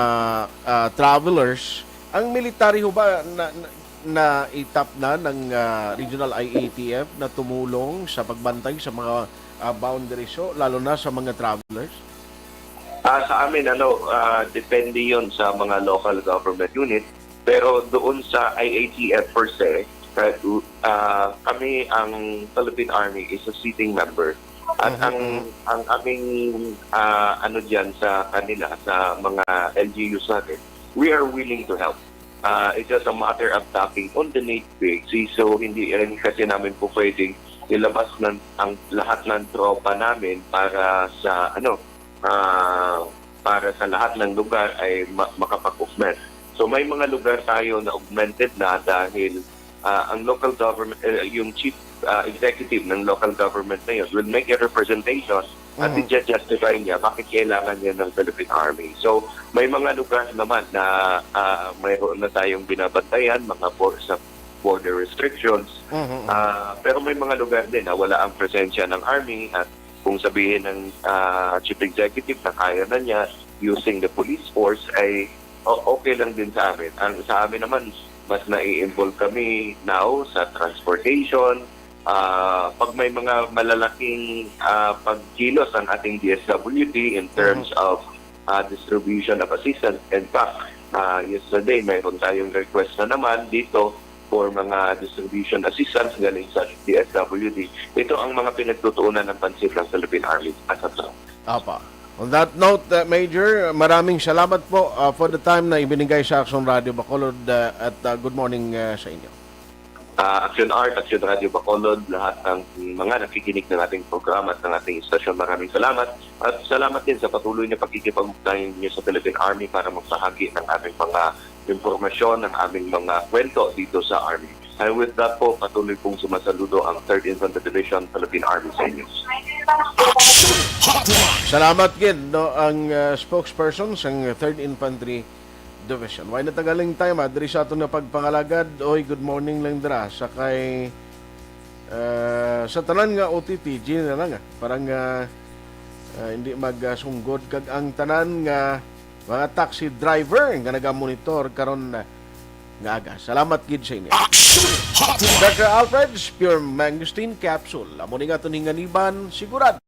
ah, travelers. Ang military ho ba na, na, na itap na ng, ah, Regional I A T F na tumulong sa pagbantay sa mga, ah, boundaries ho, lalo na sa mga travelers? Ah, sa amin, ano, ah, depende yon sa mga local government unit. Pero doon sa I A T F per se, ka- ah, kami, ang Philippine Army is a sitting member. At Mhm, ang mhm. ang aming, ah, ano diyan sa kanila, sa mga L G Us natin, we are willing to help. Ah, it's just a matter of tapping on the need basis. So, hindi rin kasi namin po pwedeng ilabas ng, ang lahat ng tropa namin para sa, ano, ah, para sa lahat ng lugar ay ma- makapag-augment. So, may mga lugar tayo na augmented na dahil, ah, ang local government, eh, yung chief, ah, executive ng local government na yun will make a representation at Mhm. i-justify niya bakit kailangan niya ng Philippine Army. So, may mga lugar naman na, ah, mayroon na tayong binabantayan, mga bor- sa border restrictions. Mhm, mhm. Ah, pero may mga lugar din na wala ang presensya ng Army at kung sabihin ng, ah, chief executive na kaya na niya using the police force, ay o- okay lang din sa amin. Ang sa amin naman, mas nai-involve kami now sa transportation, Ah, pag may mga malalaking, ah, pagkilos ang ating D S W D in terms Mhm. of, ah, distribution of assistance. In fact, ah, yesterday, mayroon tayong request na naman dito for mga distribution assistance galing sa D S W D. Ito ang mga pinagtutuunan ng pansin ng Philippine Army as of now. Apa. On that note, uh, Major, maraming salamat po, uh, for the time na ibinigay sa Aksyon Radio Bacolod, uh, at, uh, good morning, uh, sa inyo. Ah, Action Art, Action Radio Bacolod, lahat ng mga nakikinig ng ating programa at ng ating istasyon, maraming salamat. At salamat din sa patuloy na pakikipag-ugnayan niyo sa Philippine Army para magbahagi ng ating mga impormasyon, ng aming mga kwento dito sa Army. And with that po, patuloy pong sumasaludo ang Third Infantry Division, Philippine Army sa inyo. Salamat gid, no, ang, uh, spokesperson sang Third Infantry Division. Way na tagaling time, ah, diri sa aton nga pagpangalagad. Oy, good morning lang dira sa kay, ah, sa tanan nga O T T, G na lang, ah. Parang, ah, ah, hindi magsunggod kag ang tanan nga mga taxi driver nga nagamonitor karon, ah, nga aga. Salamat gid sa inyo. Action Hotline! Doctor Alfred's Pure Mangosteen Capsule. Amo ni nga aton hinganiban, sigurado.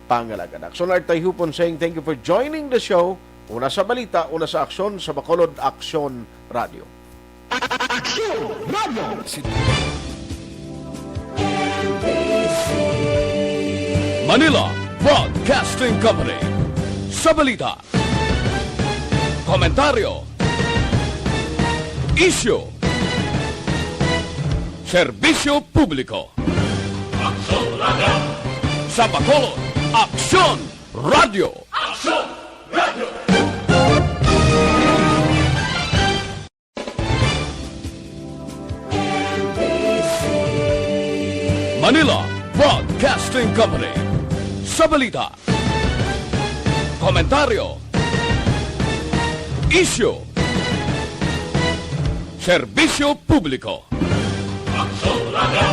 Pangalagan. Action Art Tayhupon saying thank you for joining the show. Una sa balita, una sa aksyon, sa Bacolod Aksyon Radio. Aksyon Radio. Manila Broadcasting Company. Sa balita, komentaryo, isyu, serbisyo publiko. Aksyon Radio. Sa Bacolod, Aksyon Radio. Aksyon Radio. Manila Broadcasting Company. Sa balita, komentaryo, isyu, serbisyo publiko. Aksyon Radio.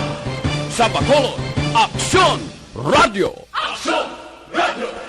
Sa Bacolod, Aksyon Radio. Aksyon Radio.